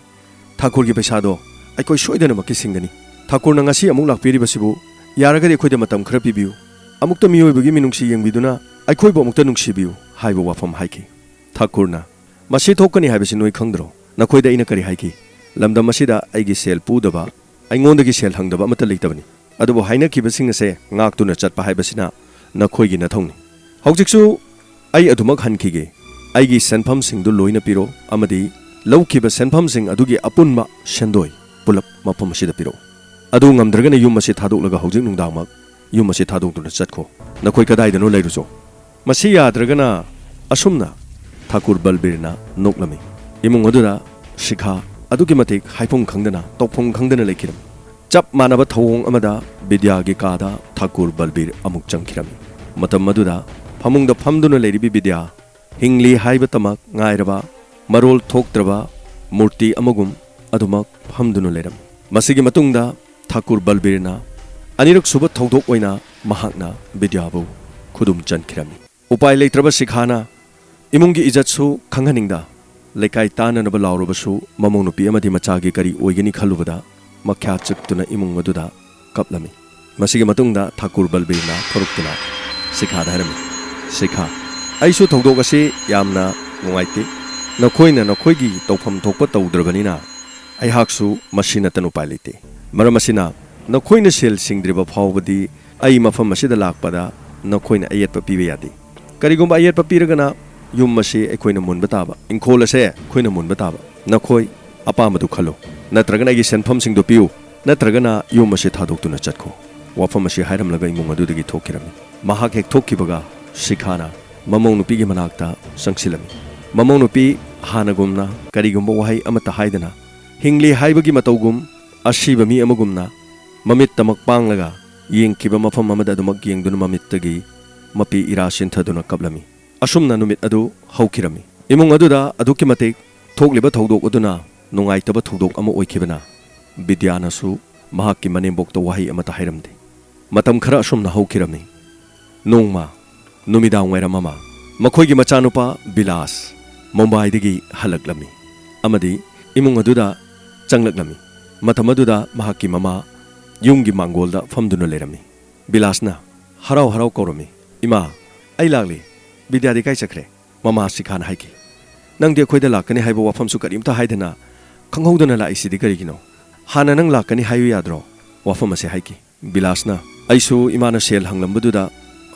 ꯊꯥꯀꯨꯔꯒꯤ ꯄꯩꯁꯥꯗꯣ ꯑꯩꯈꯣꯏ ꯁꯣꯏꯗꯅꯃꯛꯀꯤ ꯁꯤꯡꯒꯅꯤ꯫ ꯊꯥꯀꯨꯔꯅ ꯉꯁꯤ ꯑꯃꯨꯛ ꯂꯥꯛꯄꯤꯔꯤꯕꯁꯤꯕꯨ ꯌꯥꯔꯒꯗꯤ ꯑꯩꯈꯣꯏꯗ ꯃꯇꯝ ꯈꯔ ꯄꯤꯕꯤꯌꯨ꯫ ꯑꯃꯨꯛꯇ ꯃꯤꯑꯣꯏꯕꯒꯤ ꯃꯤꯅꯨꯡꯁꯤ ꯌꯦꯡꯕꯤꯗꯨꯅ ꯑꯩꯈꯣꯏꯕꯨ ꯑꯃꯨꯛꯇ ꯅꯨꯡꯁꯤꯕꯤꯌꯨ" ꯍꯥꯏꯕ ꯋꯥꯐꯝ ꯍꯥꯏꯈꯤ꯫ ꯊꯥꯀꯨꯔꯅ, "ꯃꯁꯤ ꯊꯣꯛꯀꯅꯤ ꯍꯥꯏꯕꯁꯤ ꯅꯣꯏ ꯈꯪꯗ꯭ꯔꯣ? ꯅꯈꯣꯏꯗ ꯑꯩꯅ ꯀꯔꯤ ꯍꯥꯏꯈꯤ? ꯂꯝꯗꯝ ꯑꯁꯤꯗ ꯑꯩꯒꯤ ꯁꯦꯜ ꯄꯨꯗꯕ, ꯑꯩꯉꯣꯟꯗꯒꯤ ꯁꯦꯜ ꯍꯪꯗꯕ ꯑꯃꯠꯇ ꯂꯩꯇꯕꯅꯤ꯫ ꯑꯗꯨꯕꯨ ꯍꯥꯏꯅꯈꯤꯕꯁꯤꯡ ꯑꯁꯦ ꯉꯥꯛꯇꯨꯅ ꯆꯠꯄ ꯍꯥꯏꯕꯁꯤꯅ ꯅꯈꯣꯏꯒꯤ ꯅꯊꯧꯅꯤ꯫ ꯍꯧꯖꯤꯛꯁꯨ ꯑꯩ ꯑꯗꯨꯃꯛ ꯍꯟꯈꯤꯒꯦ꯫ ꯑꯩꯒꯤ ꯁꯦꯟꯐꯝꯁꯤꯡꯗꯨ ꯂꯣꯏꯅ ꯄꯤꯔꯣ ꯑꯃꯗꯤ ꯂꯧꯈꯤꯕ ꯁꯦꯟꯐꯝꯁꯤꯡ ꯑꯗꯨꯒꯤ ꯑꯄꯨꯟꯕ ꯁꯦꯟꯗꯣꯏ ꯄꯨꯂꯞ ꯃꯐꯝ ꯑꯁꯤꯗ ꯄꯤꯔꯛꯎ꯫ ꯑꯗꯨ ꯉꯝꯗ꯭ꯔꯒꯅ ꯌꯨꯝ ꯑꯁꯤ ꯊꯥꯗꯣꯛꯂꯒ ꯍꯧꯖꯤꯛ ꯅꯨꯡꯗꯥꯡꯃꯛ ꯌꯨꯝ ꯑꯁꯤ ꯊꯥꯗꯣꯛꯇꯨꯅ ꯆꯠꯈꯣ꯫ ꯅꯈꯣꯏ ꯀꯗꯥꯏꯗꯅꯣ ꯂꯩꯔꯨꯆꯣ꯫ ꯃꯁꯤ ꯌꯥꯗ꯭ꯔꯒꯅ ꯑꯁꯨꯝꯅ ꯊꯥꯀꯨꯔ ꯕꯜꯕꯤꯔꯅ ꯅꯣꯛꯂꯝꯃꯤ꯫ ꯏꯃꯨꯡ ꯑꯗꯨꯗ ꯁꯤꯈꯥ ꯑꯗꯨꯛꯀꯤ ꯃꯇꯤꯛ ꯍꯥꯏꯐꯝ ꯈꯪꯗꯅ, ꯇꯧꯐꯝ ꯈꯪꯗꯅ ꯂꯩꯈꯤꯔꯝꯃꯤ꯫ ꯆꯞ ꯃꯥꯟꯅꯕ ꯊꯧꯑꯣꯡ ꯑꯃꯗ ꯕꯤꯗ꯭ꯌꯥꯒꯤ ꯀꯥꯗ ꯊꯥꯀꯨꯔ ꯕꯜꯕꯤꯔ ꯑꯃꯨꯛ ꯆꯪꯈꯤꯔꯝꯃꯤ꯫ ꯃꯇꯝ ꯑꯗꯨꯗ ꯐꯃꯨꯡꯗ ꯐꯝꯗꯨꯅ ꯂꯩꯔꯤꯕꯤ ꯕꯤꯗ꯭ꯌꯥ, ꯍꯤꯡꯂꯤ ꯍꯥꯏꯕꯇꯃꯛ ꯉꯥꯏꯔꯕ ꯃꯔꯣꯜ ꯊꯣꯛꯇ꯭ꯔꯕ ꯃꯨꯔꯇꯤ ꯑꯃꯒꯨꯝ ꯑꯗꯨꯃꯛ ꯐꯝꯗꯨꯅ ꯂꯩꯔꯝꯃꯤ꯫ ꯃꯁꯤꯒꯤ ꯃꯇꯨꯡꯗ ꯊꯥꯀꯨꯔ ꯕꯜꯕꯤꯔꯅ ꯑꯅꯤꯔꯛ ꯁꯨꯕ ꯊꯧꯗꯣꯛ ꯑꯣꯏꯅ ꯃꯍꯥꯛꯅ ꯕꯤꯗ꯭ꯌꯥꯕꯨ ꯈꯨꯗꯨꯝ ꯆꯟꯈꯤꯔꯝꯃꯤ꯫ ꯎꯄꯥꯏ ꯂꯩꯇ꯭ꯔꯕ ꯁꯤꯈꯥꯅ ꯏꯃꯨꯡꯒꯤ ꯏꯖꯠꯁꯨ ꯈꯪꯍꯟꯅꯤꯡꯗ, ꯂꯩꯀꯥꯏ ꯇꯥꯟꯅꯅꯕ ꯂꯥꯎꯔꯕꯁꯨ ꯃꯃꯧ ꯅꯨꯄꯤ ꯑꯃꯗꯤ ꯃꯆꯥꯒꯤ ꯀꯔꯤ ꯑꯣꯏꯒꯅꯤ ꯈꯜꯂꯨꯕꯗ ꯃꯈ꯭ꯌꯥ ꯆꯤꯛꯇꯨꯅ ꯏꯃꯨꯡ ꯑꯗꯨꯗ ꯀꯞꯂꯝꯃꯤ꯫ ꯃꯁꯤꯒꯤ ꯃꯇꯨꯡꯗ ꯊꯥꯀꯨꯔ ꯕꯜꯕꯤꯔꯅ ꯊꯣꯔꯛꯇꯨꯅ ꯁꯤꯈꯥꯗ ꯍꯥꯏꯔꯝꯃꯤ, "ꯁꯤꯈꯥ, ꯑꯩꯁꯨ ꯊꯧꯗꯣꯛ ꯑꯁꯤ ꯌꯥꯝꯅ ꯅꯨꯡꯉꯥꯏꯇꯦ꯫ ꯅꯈꯣꯏꯅ ꯅꯈꯣꯏꯒꯤ ꯇꯧꯐꯝ ꯊꯣꯛꯄ ꯇꯧꯗ꯭ꯔꯕꯅꯤꯅ ꯑꯩꯍꯥꯛꯁꯨ ꯃꯁꯤ ꯅꯠꯇꯅ ꯎꯄꯥꯏ ꯂꯩꯇꯦ꯫ ꯃꯔꯝ ꯑꯁꯤꯅ ꯅꯈꯣꯏꯅ ꯁꯦꯜ ꯁꯤꯡꯗ꯭ꯔꯤꯕ ꯐꯥꯎꯕꯗꯤ ꯑꯩ ꯃꯐꯝ ꯑꯁꯤꯗ ꯂꯥꯛꯄꯗ ꯅꯈꯣꯏꯅ ꯑꯌꯦꯠꯄ ꯄꯤꯕ ꯌꯥꯗꯦ꯫ ꯀꯔꯤꯒꯨꯝꯕ ꯑꯌꯦꯠꯄ ꯄꯤꯔꯒꯅ ꯌꯨꯝ ꯑꯁꯤ ꯑꯩꯈꯣꯏꯅ ꯃꯨꯟꯕ ꯇꯥꯕ, ꯏꯪꯈꯣꯜ ꯑꯁꯦ ꯑꯩꯈꯣꯏꯅ ꯃꯨꯟꯕ ꯇꯥꯕ꯫ ꯅꯈꯣꯏ ꯑꯄꯥꯝꯕꯗꯨ ꯈꯜꯂꯨ꯫ ꯅꯠꯇ꯭ꯔꯒꯅ ꯑꯩꯒꯤ ꯁꯦꯟꯐꯝꯁꯤꯡꯗꯨ ꯄꯤꯌꯨ, ꯅꯠꯇ꯭ꯔꯒꯅ ꯌꯨꯝ ꯑꯁꯤ ꯊꯥꯗꯣꯛꯇꯨꯅ ꯆꯠꯈꯣ꯫" ꯋꯥꯐꯝ ꯑꯁꯤ ꯍꯥꯏꯔꯝꯂꯒ ꯏꯃꯨꯡ ꯑꯗꯨꯗꯒꯤ ꯊꯣꯛꯈꯤꯔꯝꯃꯤ꯫ ꯃꯍꯥꯛ ꯍꯦꯛ ꯊꯣꯛꯈꯤꯕꯒ ꯁꯤꯈꯥꯅ ꯃꯃꯧ ꯅꯨꯄꯤꯒꯤ ꯃꯅꯥꯛꯇ ꯆꯪꯁꯤꯜꯂꯝꯃꯤ꯫ ꯃꯃꯧ ꯅꯨꯄꯤ ꯍꯥꯟꯅꯒꯨꯝꯅ ꯀꯔꯤꯒꯨꯝꯕ ꯋꯥꯍꯩ ꯑꯃꯠꯇ ꯍꯥꯏꯗꯅ, ꯍꯤꯡꯂꯤ ꯍꯥꯏꯕꯒꯤ ꯃꯇꯧꯒꯨꯝ ꯑꯁꯤꯕ ꯃꯤ ꯑꯃꯒꯨꯝꯅ ꯃꯃꯤꯠꯇꯃꯛ ꯄꯥꯡꯂꯒ ꯌꯦꯡꯈꯤꯕ ꯃꯐꯝ ꯑꯃꯗ ꯑꯗꯨꯃꯛ ꯌꯦꯡꯗꯨꯅ ꯃꯃꯤꯠꯇꯒꯤ ꯃꯄꯤ ꯏꯔꯥ ꯆꯤꯟꯊꯗꯨꯅ ꯀꯞꯂꯝꯃꯤ꯫ ꯑꯁꯨꯝꯅ ꯅꯨꯃꯤꯠ ꯑꯗꯨ ꯍꯧꯈꯤꯔꯝꯃꯤ꯫ ꯏꯃꯨꯡ ꯑꯗꯨꯗ ꯑꯗꯨꯛꯀꯤ ꯃꯇꯤꯛ ꯊꯣꯛꯂꯤꯕ ꯊꯧꯗꯣꯛ ꯑꯗꯨꯅ ꯅꯨꯡꯉꯥꯏꯇꯕ ꯊꯧꯗꯣꯛ ꯑꯃ ꯑꯣꯏꯈꯤꯕꯅ ꯕꯤꯗ꯭ꯌꯥꯅꯁꯨ ꯃꯍꯥꯛꯀꯤ ꯃꯅꯦꯝꯕꯣꯛꯇ ꯋꯥꯍꯩ ꯑꯃꯠꯇ ꯍꯥꯏꯔꯝꯗꯦ꯫ ꯃꯇꯝ ꯈꯔ ꯑꯁꯨꯝꯅ ꯍꯧꯈꯤꯔꯝꯃꯤ꯫ ꯅꯣꯡꯃ ꯅꯨꯃꯤꯗꯥꯡ ꯋꯥꯏꯔꯝ ꯑꯃ ꯃꯈꯣꯏꯒꯤ ꯃꯆꯥꯅꯨꯄꯥ ꯕꯤꯂꯥꯁ ꯃꯨꯝꯕꯥꯏꯗꯒꯤ ꯍꯜꯂꯛꯂꯝꯃꯤ ꯑꯃꯗꯤ ꯏꯃꯨꯡ ꯑꯗꯨꯗ ꯆꯪꯂꯛꯂꯝꯃꯤ꯫ ꯃꯇꯝ ꯑꯗꯨꯗ ꯃꯍꯥꯛꯀꯤ ꯃꯃꯥ ꯌꯨꯝꯒꯤ ꯃꯥꯡꯒꯣꯜꯗ ꯐꯝꯗꯨꯅ ꯂꯩꯔꯝꯃꯤ꯫ ꯕꯤꯂꯥꯁꯅ ꯍꯔꯥꯎ ꯍꯔꯥꯎ ꯀꯧꯔꯝꯃꯤ, "ꯏꯃꯥ, ꯑꯩ ꯂꯥꯛꯂꯤ꯫ ꯕꯤꯗ꯭ꯌꯥꯗꯤ ꯀꯥꯏ ꯆꯠꯈ꯭ꯔꯦ?" ꯃꯃꯥ ꯁꯤꯈꯥꯅ ꯍꯥꯏꯈꯤ, "ꯅꯪꯗꯤ ꯑꯩꯈꯣꯏꯗ ꯂꯥꯛꯀꯅꯤ ꯍꯥꯏꯕ ꯋꯥꯐꯝꯁꯨ ꯀꯔꯤꯝꯇ ꯍꯥꯏꯗꯅ ꯈꯪꯍꯧꯗꯅ ꯂꯥꯛꯏꯁꯤꯗꯤ ꯀꯔꯤꯒꯤꯅꯣ? ꯍꯥꯟꯅ ꯅꯪ ꯂꯥꯛꯀꯅꯤ ꯍꯥꯏꯌꯨ ꯌꯥꯗ꯭ꯔꯣ?" ꯋꯥꯐꯝ ꯑꯁꯦ ꯍꯥꯏꯈꯤ꯫ ꯕꯤꯂꯥꯁꯅ, "ꯑꯩꯁꯨ ꯏꯃꯥꯅ ꯁꯦꯜ ꯍꯪꯂꯝꯕꯗꯨꯗ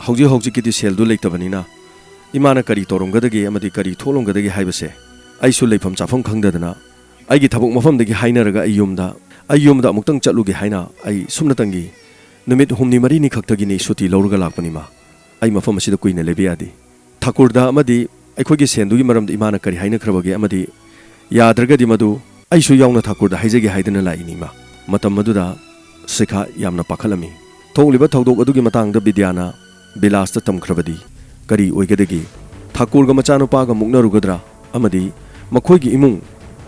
ꯍꯧꯖꯤꯛ ꯍꯧꯖꯤꯛꯀꯤꯗꯤ ꯁꯦꯜꯗꯨ ꯂꯩꯇꯕꯅꯤꯅ ꯏꯃꯥꯅ ꯀꯔꯤ ꯇꯧꯔꯝꯒꯗꯒꯦ ꯑꯃꯗꯤ ꯀꯔꯤ ꯊꯣꯛꯂꯝꯒꯗꯒꯦ ꯍꯥꯏꯕꯁꯦ ꯑꯩꯁꯨ ꯂꯩꯐꯝ ꯆꯥꯐꯝ ꯈꯪꯗꯗꯅ ꯑꯩꯒꯤ ꯊꯕꯛ ꯃꯐꯝꯗꯒꯤ ꯍꯥꯏꯅꯔꯒ ꯑꯩ ꯌꯨꯝꯗ, ꯑꯩ ꯌꯨꯝꯗ ꯑꯃꯨꯛꯇꯪ ꯆꯠꯂꯨꯒꯦ ꯍꯥꯏꯅ ꯑꯩ ꯁꯨꯞꯅꯇꯪꯒꯤ ꯅꯨꯃꯤꯠ ꯍꯨꯝꯅꯤ ꯃꯔꯤꯅꯤ ꯈꯛꯇꯒꯤꯅꯤ ꯁꯨꯇꯤ ꯂꯧꯔꯒ ꯂꯥꯛꯄꯅꯤ ꯃꯥ꯫ ꯑꯩ ꯃꯐꯝ ꯑꯁꯤꯗ ꯀꯨꯏꯅ ꯂꯩꯕ ꯌꯥꯗꯦ꯫ ꯊꯥꯀꯨꯔꯗ ꯑꯃꯗꯤ ꯑꯩꯈꯣꯏꯒꯤ ꯁꯦꯟꯗꯨꯒꯤ ꯃꯔꯝꯗ ꯏꯃꯥꯅ ꯀꯔꯤ ꯍꯥꯏꯅꯈ꯭ꯔꯕꯒꯦ ꯑꯃꯗꯤ ꯌꯥꯗ꯭ꯔꯒꯗꯤ ꯃꯗꯨ ꯑꯩꯁꯨ ꯌꯥꯎꯅ ꯊꯥꯀꯨꯔꯗ ꯍꯥꯏꯖꯒꯦ ꯍꯥꯏꯗꯨꯅ ꯂꯥꯛꯏꯅꯤ ꯏꯃꯥ꯫" ꯃꯇꯝ ꯑꯗꯨꯗ ꯁꯤꯈꯥ ꯌꯥꯝꯅ ꯄꯥꯈꯠꯂꯝꯃꯤ꯫ ꯊꯣꯛꯂꯤꯕ ꯊꯧꯗꯣꯛ ꯑꯗꯨꯒꯤ ꯃꯇꯥꯡꯗ ꯕꯤꯗ꯭ꯌꯥꯅ ꯕꯤꯂꯥꯁꯇ ꯇꯝꯈ꯭ꯔꯕꯗꯤ ꯀꯔꯤ ꯑꯣꯏꯒꯗꯒꯦ? ꯊꯥꯀꯨꯔꯒ ꯃꯆꯥꯅꯨꯄꯥꯒ ꯃꯨꯛꯅꯔꯨꯒꯗ꯭ꯔꯥ? ꯑꯃꯗꯤ ꯃꯈꯣꯏꯒꯤ ꯏꯃꯨꯡ,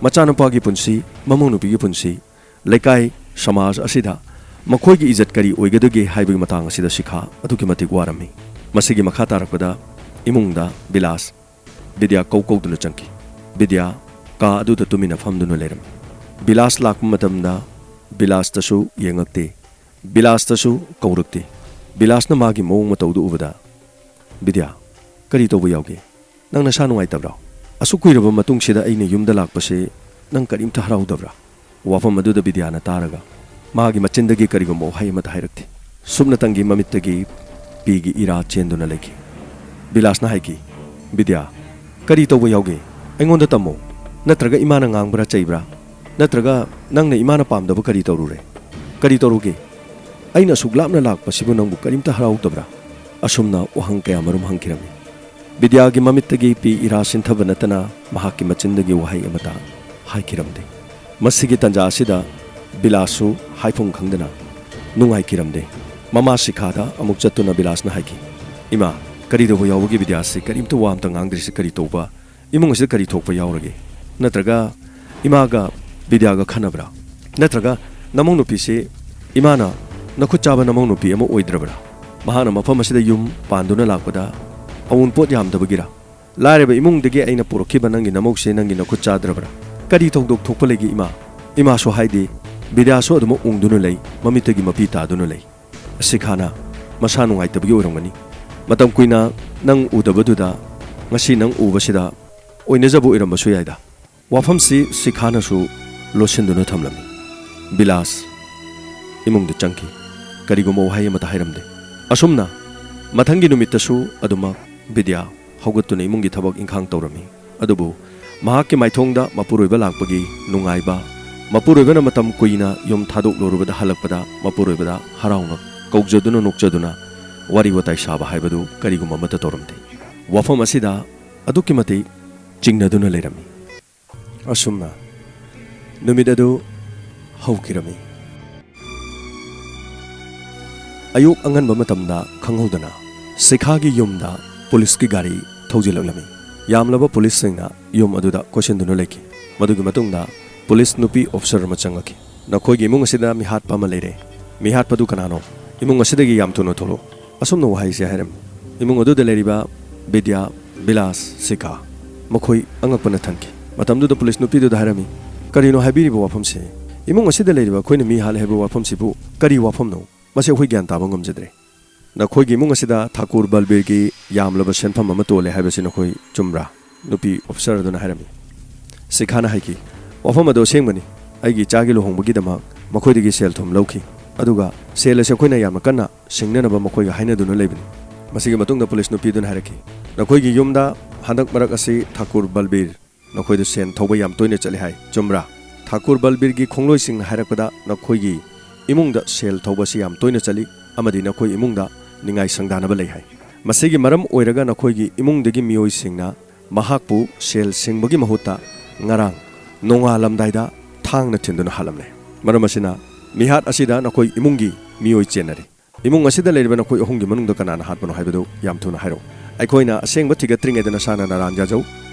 ꯃꯆꯥꯅꯨꯄꯥꯒꯤ ꯄꯨꯟꯁꯤ, ꯃꯃꯧ ꯅꯨꯄꯤꯒꯤ ꯄꯨꯟꯁꯤ, ꯂꯩꯀꯥꯏ, ꯁꯃꯥꯖ ꯑꯁꯤꯗ ꯃꯈꯣꯏꯒꯤ ꯏꯖꯠ ꯀꯔꯤ ꯑꯣꯏꯒꯗꯒꯦ ꯍꯥꯏꯕꯒꯤ ꯃꯇꯥꯡ ꯑꯁꯤꯗ ꯁꯤꯈꯥ ꯑꯗꯨꯛꯀꯤ ꯃꯇꯤꯛ ꯋꯥꯔꯝꯃꯤ꯫ ꯃꯁꯤꯒꯤ ꯃꯈꯥ ꯇꯥꯔꯛꯄꯗ ꯏꯃꯨꯡꯗ ꯕꯤꯂꯥꯁ ꯕꯤꯗ꯭ꯌꯥ ꯀꯧ ꯀꯧꯗꯨꯅ ꯆꯪꯈꯤ꯫ ꯕꯤꯗ꯭ꯌꯥ ꯀꯥ ꯑꯗꯨꯗ ꯇꯨꯃꯤꯟꯅ ꯐꯝꯗꯨꯅ ꯂꯩꯔꯝꯃꯤ꯫ ꯕꯤꯂꯥꯁ ꯂꯥꯛꯄ ꯃꯇꯝꯗ ꯕꯤꯂꯥꯁꯇꯁꯨ ꯌꯦꯡꯉꯛꯇꯦ, ꯕꯤꯂꯥꯁꯇꯁꯨ ꯀꯧꯔꯛꯇꯦ꯫ ꯕꯤꯂꯥꯁꯅ ꯃꯥꯒꯤ ꯃꯑꯣꯡ ꯃꯇꯧꯗꯨ ꯎꯕꯗ, "ꯕꯤꯗ꯭ꯌꯥ, ꯀꯔꯤ ꯇꯧꯕ ꯌꯥꯎꯒꯦ? ꯅꯪ ꯅꯁꯥ ꯅꯨꯡꯉꯥꯏꯇꯕ꯭ꯔꯣ? ꯑꯁꯨꯛ ꯀꯨꯏꯔꯕ ꯃꯇꯨꯡꯁꯤꯗ ꯑꯩꯅ ꯌꯨꯝꯗ ꯂꯥꯛꯄꯁꯦ ꯅꯪ ꯀꯔꯤꯝꯇ ꯍꯔꯥꯎꯗꯕ꯭ꯔꯥ?" ꯋꯥꯐꯝ ꯑꯗꯨꯗ ꯕꯤꯗ꯭ꯌꯥꯅ ꯇꯥꯔꯒ ꯃꯥꯒꯤ ꯃꯆꯤꯟꯗꯒꯤ ꯀꯔꯤꯒꯨꯝꯕ ꯋꯥꯍꯩ ꯑꯃꯠꯇ ꯍꯥꯏꯔꯛꯇꯦ꯫ ꯁꯨꯞꯅꯇꯪꯒꯤ ꯃꯃꯤꯠꯇꯒꯤ ꯄꯤꯒꯤ ꯏꯔꯥ ꯆꯦꯟꯗꯨꯅ ꯂꯩꯈꯤ꯫ ꯕꯤꯂꯥꯁꯅ ꯍꯥꯏꯈꯤ, "ꯕꯤꯗ꯭ꯌꯥ, ꯀꯔꯤ ꯇꯧꯕ ꯌꯥꯎꯒꯦ? ꯑꯩꯉꯣꯟꯗ ꯇꯝꯃꯣ꯫ ꯅꯠꯇ꯭ꯔꯒ ꯏꯃꯥꯅ ꯉꯥꯡꯕ꯭ꯔꯥ ꯆꯩꯕ꯭ꯔꯥ? ꯅꯠꯇ꯭ꯔꯒ ꯅꯪꯅ ꯏꯃꯥꯅ ꯄꯥꯝꯗꯕ ꯀꯔꯤ ꯇꯧꯔꯨꯔꯦ? ꯀꯔꯤ ꯇꯧꯔꯨꯒꯦ? ꯑꯩꯅ ꯑꯁꯨꯛ ꯂꯥꯞꯅ ꯂꯥꯛꯄꯁꯤꯕꯨ ꯅꯪꯕꯨ ꯀꯔꯤꯝꯇ ꯍꯔꯥꯎꯗꯕ꯭ꯔꯥ?" ꯑꯁꯨꯝꯅ ꯋꯥꯍꯪ ꯀꯌꯥ ꯃꯔꯨꯝ ꯍꯪꯈꯤꯔꯝꯃꯤ꯫ ꯕꯤꯗ꯭ꯌꯥꯒꯤ ꯃꯃꯤꯠꯇꯒꯤ ꯄꯤ ꯏꯔꯥ ꯁꯤꯟꯊꯕ ꯅꯠꯇꯅ ꯃꯍꯥꯛꯀꯤ ꯃꯆꯤꯟꯗꯒꯤ ꯋꯥꯍꯩ ꯑꯃꯠꯇ ꯍꯥꯏꯈꯤꯔꯝꯗꯦ꯫ ꯃꯁꯤꯒꯤ ꯇꯥꯟꯖꯥ ꯑꯁꯤꯗ ꯕꯤꯂꯥꯁꯁꯨ ꯍꯥꯏꯐꯝ ꯈꯪꯗꯅ ꯅꯨꯡꯉꯥꯏꯈꯤꯔꯝꯗꯦ꯫ ꯃꯃꯥ ꯁꯤꯈꯥꯗ ꯑꯃꯨꯛ ꯆꯠꯇꯨꯅ ꯕꯤꯂꯥꯁꯅ ꯍꯥꯏꯈꯤ, "ꯏꯃꯥ, ꯀꯔꯤ ꯇꯧꯕ ꯌꯥꯎꯕꯒꯦ ꯕꯤꯗ꯭ꯌꯥꯁꯤ ꯀꯔꯤꯝꯇ ꯋꯥ ꯑꯝꯇ ꯉꯥꯡꯗ꯭ꯔꯤꯁꯤ ꯀꯔꯤ ꯇꯧꯕ? ꯏꯃꯨꯡ ꯑꯁꯤꯗ ꯀꯔꯤ ꯊꯣꯛꯄ ꯌꯥꯎꯔꯒꯦ? ꯅꯠꯇ꯭ꯔꯒ ꯏꯃꯥꯒ ꯕꯤꯗ꯭ꯌꯥꯒ ꯈꯟꯅꯕ꯭ꯔꯥ? ꯅꯠꯇ꯭ꯔꯒ ꯅꯃꯧ ꯅꯨꯄꯤꯁꯤ ꯏꯃꯥꯅ ꯅꯈꯨꯠ ꯆꯥꯕ ꯅꯃꯧ ꯅꯨꯄꯤ ꯑꯃ ꯑꯣꯏꯗ꯭ꯔꯕ꯭ꯔꯥ? ꯃꯍꯥꯛꯅ ꯃꯐꯝ ꯑꯁꯤꯗ ꯌꯨꯝ ꯄꯥꯟꯗꯨꯅ ꯂꯥꯛꯄꯗ ꯑꯋꯨꯟꯄꯣꯠ ꯌꯥꯝꯗꯕꯒꯤꯔꯥ? ꯂꯥꯏꯔꯕ ꯏꯃꯨꯡꯗꯒꯤ ꯑꯩꯅ ꯄꯨꯔꯛꯈꯤꯕ ꯅꯪꯒꯤ ꯅꯃꯧꯁꯦ ꯅꯪꯒꯤ ꯅꯈꯨꯠ ꯆꯥꯗ꯭ꯔꯕ꯭ꯔꯥ? ꯀꯔꯤ ꯊꯧꯗꯣꯛ ꯊꯣꯛꯄ ꯂꯩꯒꯦ ꯏꯃꯥ?" ꯏꯃꯥꯁꯨ ꯍꯥꯏꯗꯦ꯫ ꯕꯤꯗ꯭ꯌꯥꯁꯨ ꯑꯗꯨꯃꯛ ꯎꯪꯗꯨꯅ ꯂꯩ, ꯃꯃꯤꯠꯇꯒꯤ ꯃꯄꯤ ꯇꯥꯗꯨꯅ ꯂꯩ꯫ ꯁꯤꯈꯥꯅ, "ꯃꯁꯥ ꯅꯨꯡꯉꯥꯏꯇꯕꯒꯤ ꯑꯣꯏꯔꯝꯒꯅꯤ꯫ ꯃꯇꯝ ꯀꯨꯏꯅ ꯅꯪ ꯎꯗꯕꯗꯨꯗ ꯉꯁꯤ ꯅꯪ ꯎꯕꯁꯤꯗ ꯑꯣꯏꯅꯖꯕ ꯑꯣꯏꯔꯝꯕꯁꯨ ꯌꯥꯏꯗ꯫ ꯋꯥꯐꯝꯁꯤ ꯁꯤꯈꯥꯅꯁꯨ ꯂꯣꯠꯁꯤꯟꯗꯨꯅ ꯊꯝꯂꯝꯃꯤ꯫ ꯕꯤꯂꯥꯁ ꯏꯃꯨꯡꯗ ꯆꯪꯈꯤ꯫ ꯀꯔꯤꯒꯨꯝꯕ ꯋꯥꯍꯩ ꯑꯃꯠꯇ ꯍꯥꯏꯔꯝꯗꯦ꯫ ꯑꯁꯨꯝꯅ ꯃꯊꯪꯒꯤ ꯅꯨꯃꯤꯠꯇꯁꯨ ꯑꯗꯨꯃꯛ ꯕꯤꯗ꯭ꯌꯥ ꯍꯧꯒꯠꯇꯨꯅ ꯏꯃꯨꯡꯒꯤ ꯊꯕꯛ ꯏꯪꯈꯥꯡ ꯇꯧꯔꯝꯃꯤ꯫ ꯑꯗꯨꯕꯨ ꯃꯍꯥꯛꯀꯤ ꯃꯥꯏꯊꯣꯡꯗ ꯃꯄꯨꯔꯣꯏꯕ ꯂꯥꯛꯄꯒꯤ ꯅꯨꯡꯉꯥꯏꯕ, ꯃꯄꯨꯔꯣꯏꯕꯅ ꯃꯇꯝ ꯀꯨꯏꯅ ꯌꯨꯝ ꯊꯥꯗꯣꯛꯂꯨꯔꯕꯗ ꯍꯜꯂꯛꯄꯗ ꯃꯄꯨꯔꯣꯏꯕꯗ ꯍꯔꯥꯎꯅ ꯀꯧꯖꯗꯨꯅ ꯅꯣꯛꯆꯗꯨꯅ ꯋꯥꯔꯤ ꯋꯥꯇꯥꯏ ꯁꯥꯕ ꯍꯥꯏꯕꯗꯨ ꯀꯔꯤꯒꯨꯝꯕ ꯑꯃꯠꯇ ꯇꯧꯔꯝꯗꯦ꯫ ꯋꯥꯐꯝ ꯑꯁꯤꯗ ꯑꯗꯨꯛꯀꯤ ꯃꯇꯤꯛ ꯆꯤꯡꯅꯗꯨꯅ ꯂꯩꯔꯝꯃꯤ꯫ ꯑꯁꯨꯝꯅ ꯅꯨꯃꯤꯠ ꯑꯗꯨ ꯍꯧꯈꯤꯔꯝꯃꯤ꯫ ꯑꯌꯨꯛ ꯑꯉꯟꯕ ꯃꯇꯝꯗ ꯈꯪꯍꯧꯗꯅ ꯁꯤꯈꯥꯒꯤ ꯌꯨꯝꯗ ꯄꯨꯂꯤꯁꯀꯤ ꯒꯥꯔꯤ ꯊꯧꯖꯤꯜꯂꯛꯂꯝꯃꯤ꯫ ꯌꯥꯝꯂꯕ ꯄꯨꯂꯤꯁꯁꯤꯡꯅ ꯌꯨꯝ ꯑꯗꯨꯗ ꯀꯣꯏꯁꯤꯟꯗꯨꯅ ꯂꯩꯈꯤ꯫ ꯃꯗꯨꯒꯤ ꯃꯇꯨꯡꯗ ꯄꯨꯂꯤꯁ ꯅꯨꯄꯤ ꯑꯣꯐꯤꯁꯔ ꯑꯃ ꯆꯪꯂꯛꯈꯤ꯫ "ꯅꯈꯣꯏꯒꯤ ꯏꯃꯨꯡ ꯑꯁꯤꯗ ꯃꯤꯍꯥꯠꯄ ꯑꯃ ꯂꯩꯔꯦ꯫ ꯃꯤꯍꯥꯠꯄꯗꯨ ꯀꯅꯥꯅꯣ? ꯏꯃꯨꯡ ꯑꯁꯤꯗꯒꯤ ꯌꯥꯝ ꯊꯨꯅ ꯊꯣꯛꯂꯛꯎ"꯫ ꯑꯁꯨꯝꯅ ꯋꯥꯍꯩꯁꯦ ꯍꯥꯏꯔꯝꯃꯤ꯫ ꯏꯃꯨꯡ ꯑꯗꯨꯗ ꯂꯩꯔꯤꯕ ꯕꯤꯗ꯭ꯌꯥ, ꯕꯤꯂꯥꯁ, ꯁꯤꯈꯥ ꯃꯈꯣꯏ ꯑꯉꯛꯄꯅ ꯊꯟꯈꯤ꯫ ꯃꯇꯝꯗꯨꯗ ꯄꯨꯂꯤꯁ ꯅꯨꯄꯤꯗꯨꯗ ꯍꯥꯏꯔꯝꯃꯤ, "ꯀꯔꯤꯅꯣ ꯍꯥꯏꯕꯤꯔꯤꯕ ꯋꯥꯐꯝꯁꯦ? ꯏꯃꯨꯡ ꯑꯁꯤꯗ ꯂꯩꯔꯤꯕ ꯑꯩꯈꯣꯏꯅ ꯃꯤ ꯍꯥꯠꯂꯦ ꯍꯥꯏꯕ ꯋꯥꯐꯝꯁꯤꯕꯨ ꯀꯔꯤ ꯋꯥꯐꯝꯅꯣ? ꯃꯁꯤ ꯑꯩꯈꯣꯏ ꯒ꯭ꯌꯥꯟ ꯇꯥꯕ ꯉꯝꯖꯗ꯭ꯔꯦ꯫ ꯅꯈꯣꯏꯒꯤ ꯏꯃꯨꯡ ꯑꯁꯤꯗ ꯊꯥꯀꯨꯔ ꯕꯜꯕꯤꯔꯒꯤ ꯌꯥꯝꯂꯕ ꯁꯦꯟꯐꯝ ꯑꯃ ꯇꯣꯜꯂꯦ ꯍꯥꯏꯕꯁꯤ ꯅꯈꯣꯏ ꯆꯨꯝꯕ꯭ꯔꯥ?" ꯅꯨꯄꯤ ꯑꯣꯐꯤꯁꯔ ꯑꯗꯨꯅ ꯍꯥꯏꯔꯝꯃꯤ꯫ ꯁꯤꯈꯥꯅ ꯍꯥꯏꯈꯤ, "ꯋꯥꯐꯝ ꯑꯗꯨ ꯑꯁꯦꯡꯕꯅꯤ꯫ ꯑꯩꯒꯤ ꯏꯆꯥꯒꯤ ꯂꯨꯍꯣꯡꯕꯒꯤꯗꯃꯛ ꯃꯈꯣꯏꯗꯒꯤ ꯁꯦꯜ ꯊꯨꯝ ꯂꯧꯈꯤ꯫ ꯑꯗꯨꯒ ꯁꯦꯜ ꯑꯁꯤ ꯑꯩꯈꯣꯏꯅ ꯌꯥꯝꯅ ꯀꯟꯅ ꯁꯤꯡꯅꯅꯕ ꯃꯈꯣꯏꯒ ꯍꯥꯏꯅꯗꯨꯅ ꯂꯩꯕꯅꯤ"꯫ ꯃꯁꯤꯒꯤ ꯃꯇꯨꯡꯗ ꯄꯨꯂꯤꯁ ꯅꯨꯄꯤꯗꯨꯅ ꯍꯥꯏꯔꯛꯈꯤ, "ꯅꯈꯣꯏꯒꯤ ꯌꯨꯝꯗ ꯍꯟꯗꯛ ꯃꯔꯛ ꯑꯁꯤ ꯊꯥꯀꯨꯔ ꯕꯜꯕꯤꯔ ꯅꯈꯣꯏꯗ ꯁꯦꯜ ꯊꯧꯕ ꯌꯥꯝ ꯇꯣꯏꯅ ꯆꯠꯂꯤ ꯍꯥꯏ, ꯆꯨꯝꯕ꯭ꯔꯥ? ꯊꯥꯀꯨꯔ ꯕꯜꯕꯤꯔꯒꯤ ꯈꯣꯡꯂꯣꯏꯁꯤꯡꯅ ꯍꯥꯏꯔꯛꯄꯗ ꯅꯈꯣꯏꯒꯤ ꯏꯃꯨꯡꯗ ꯁꯦꯜ ꯊꯧꯕ ꯑꯁꯤ ꯌꯥꯝ ꯇꯣꯏꯅ ꯆꯠꯂꯤ ꯑꯃꯗꯤ ꯅꯈꯣꯏ ꯏꯃꯨꯡꯗ ꯅꯤꯡꯉꯥꯏ ꯁꯪꯗꯥꯅꯕ ꯂꯩ ꯍꯥꯏ꯫ ꯃꯁꯤꯒꯤ ꯃꯔꯝ ꯑꯣꯏꯔꯒ ꯅꯈꯣꯏꯒꯤ ꯏꯃꯨꯡꯗꯒꯤ ꯃꯤꯑꯣꯏꯁꯤꯡꯅ ꯃꯍꯥꯛꯄꯨ ꯁꯦꯜ ꯁꯤꯡꯕꯒꯤ ꯃꯍꯨꯠꯇ ꯉꯔꯥꯡ ꯅꯣꯡꯉꯥꯜꯂꯝꯗꯥꯏꯗ ꯊꯥꯡꯅ ꯊꯤꯟꯗꯨꯅ ꯍꯥꯠꯂꯝꯂꯦ꯫ ꯃꯔꯝ ꯑꯁꯤꯅ ꯃꯤꯍꯥꯠ ꯑꯁꯤꯗ ꯅꯈꯣꯏ ꯏꯃꯨꯡꯒꯤ ꯃꯤꯑꯣꯏ ꯆꯦꯟꯅꯔꯤ꯫ ꯏꯃꯨꯡ ꯑꯁꯤꯗ ꯂꯩꯔꯤꯕ ꯅꯈꯣꯏ ꯑꯍꯨꯝꯒꯤ ꯃꯅꯨꯡꯗ ꯀꯅꯥꯅ ꯍꯥꯠꯄꯅꯣ ꯍꯥꯏꯕꯗꯨ ꯌꯥꯝ ꯊꯨꯅ ꯍꯥꯏꯔꯛꯎ꯫ ꯑꯩꯈꯣꯏꯅ ꯑꯁꯦꯡꯕ ꯊꯤꯒꯠꯇ꯭ꯔꯤꯉꯩꯗ ꯅꯁꯥꯅ ꯅꯔꯥꯟ ꯌꯥꯖꯧ꯫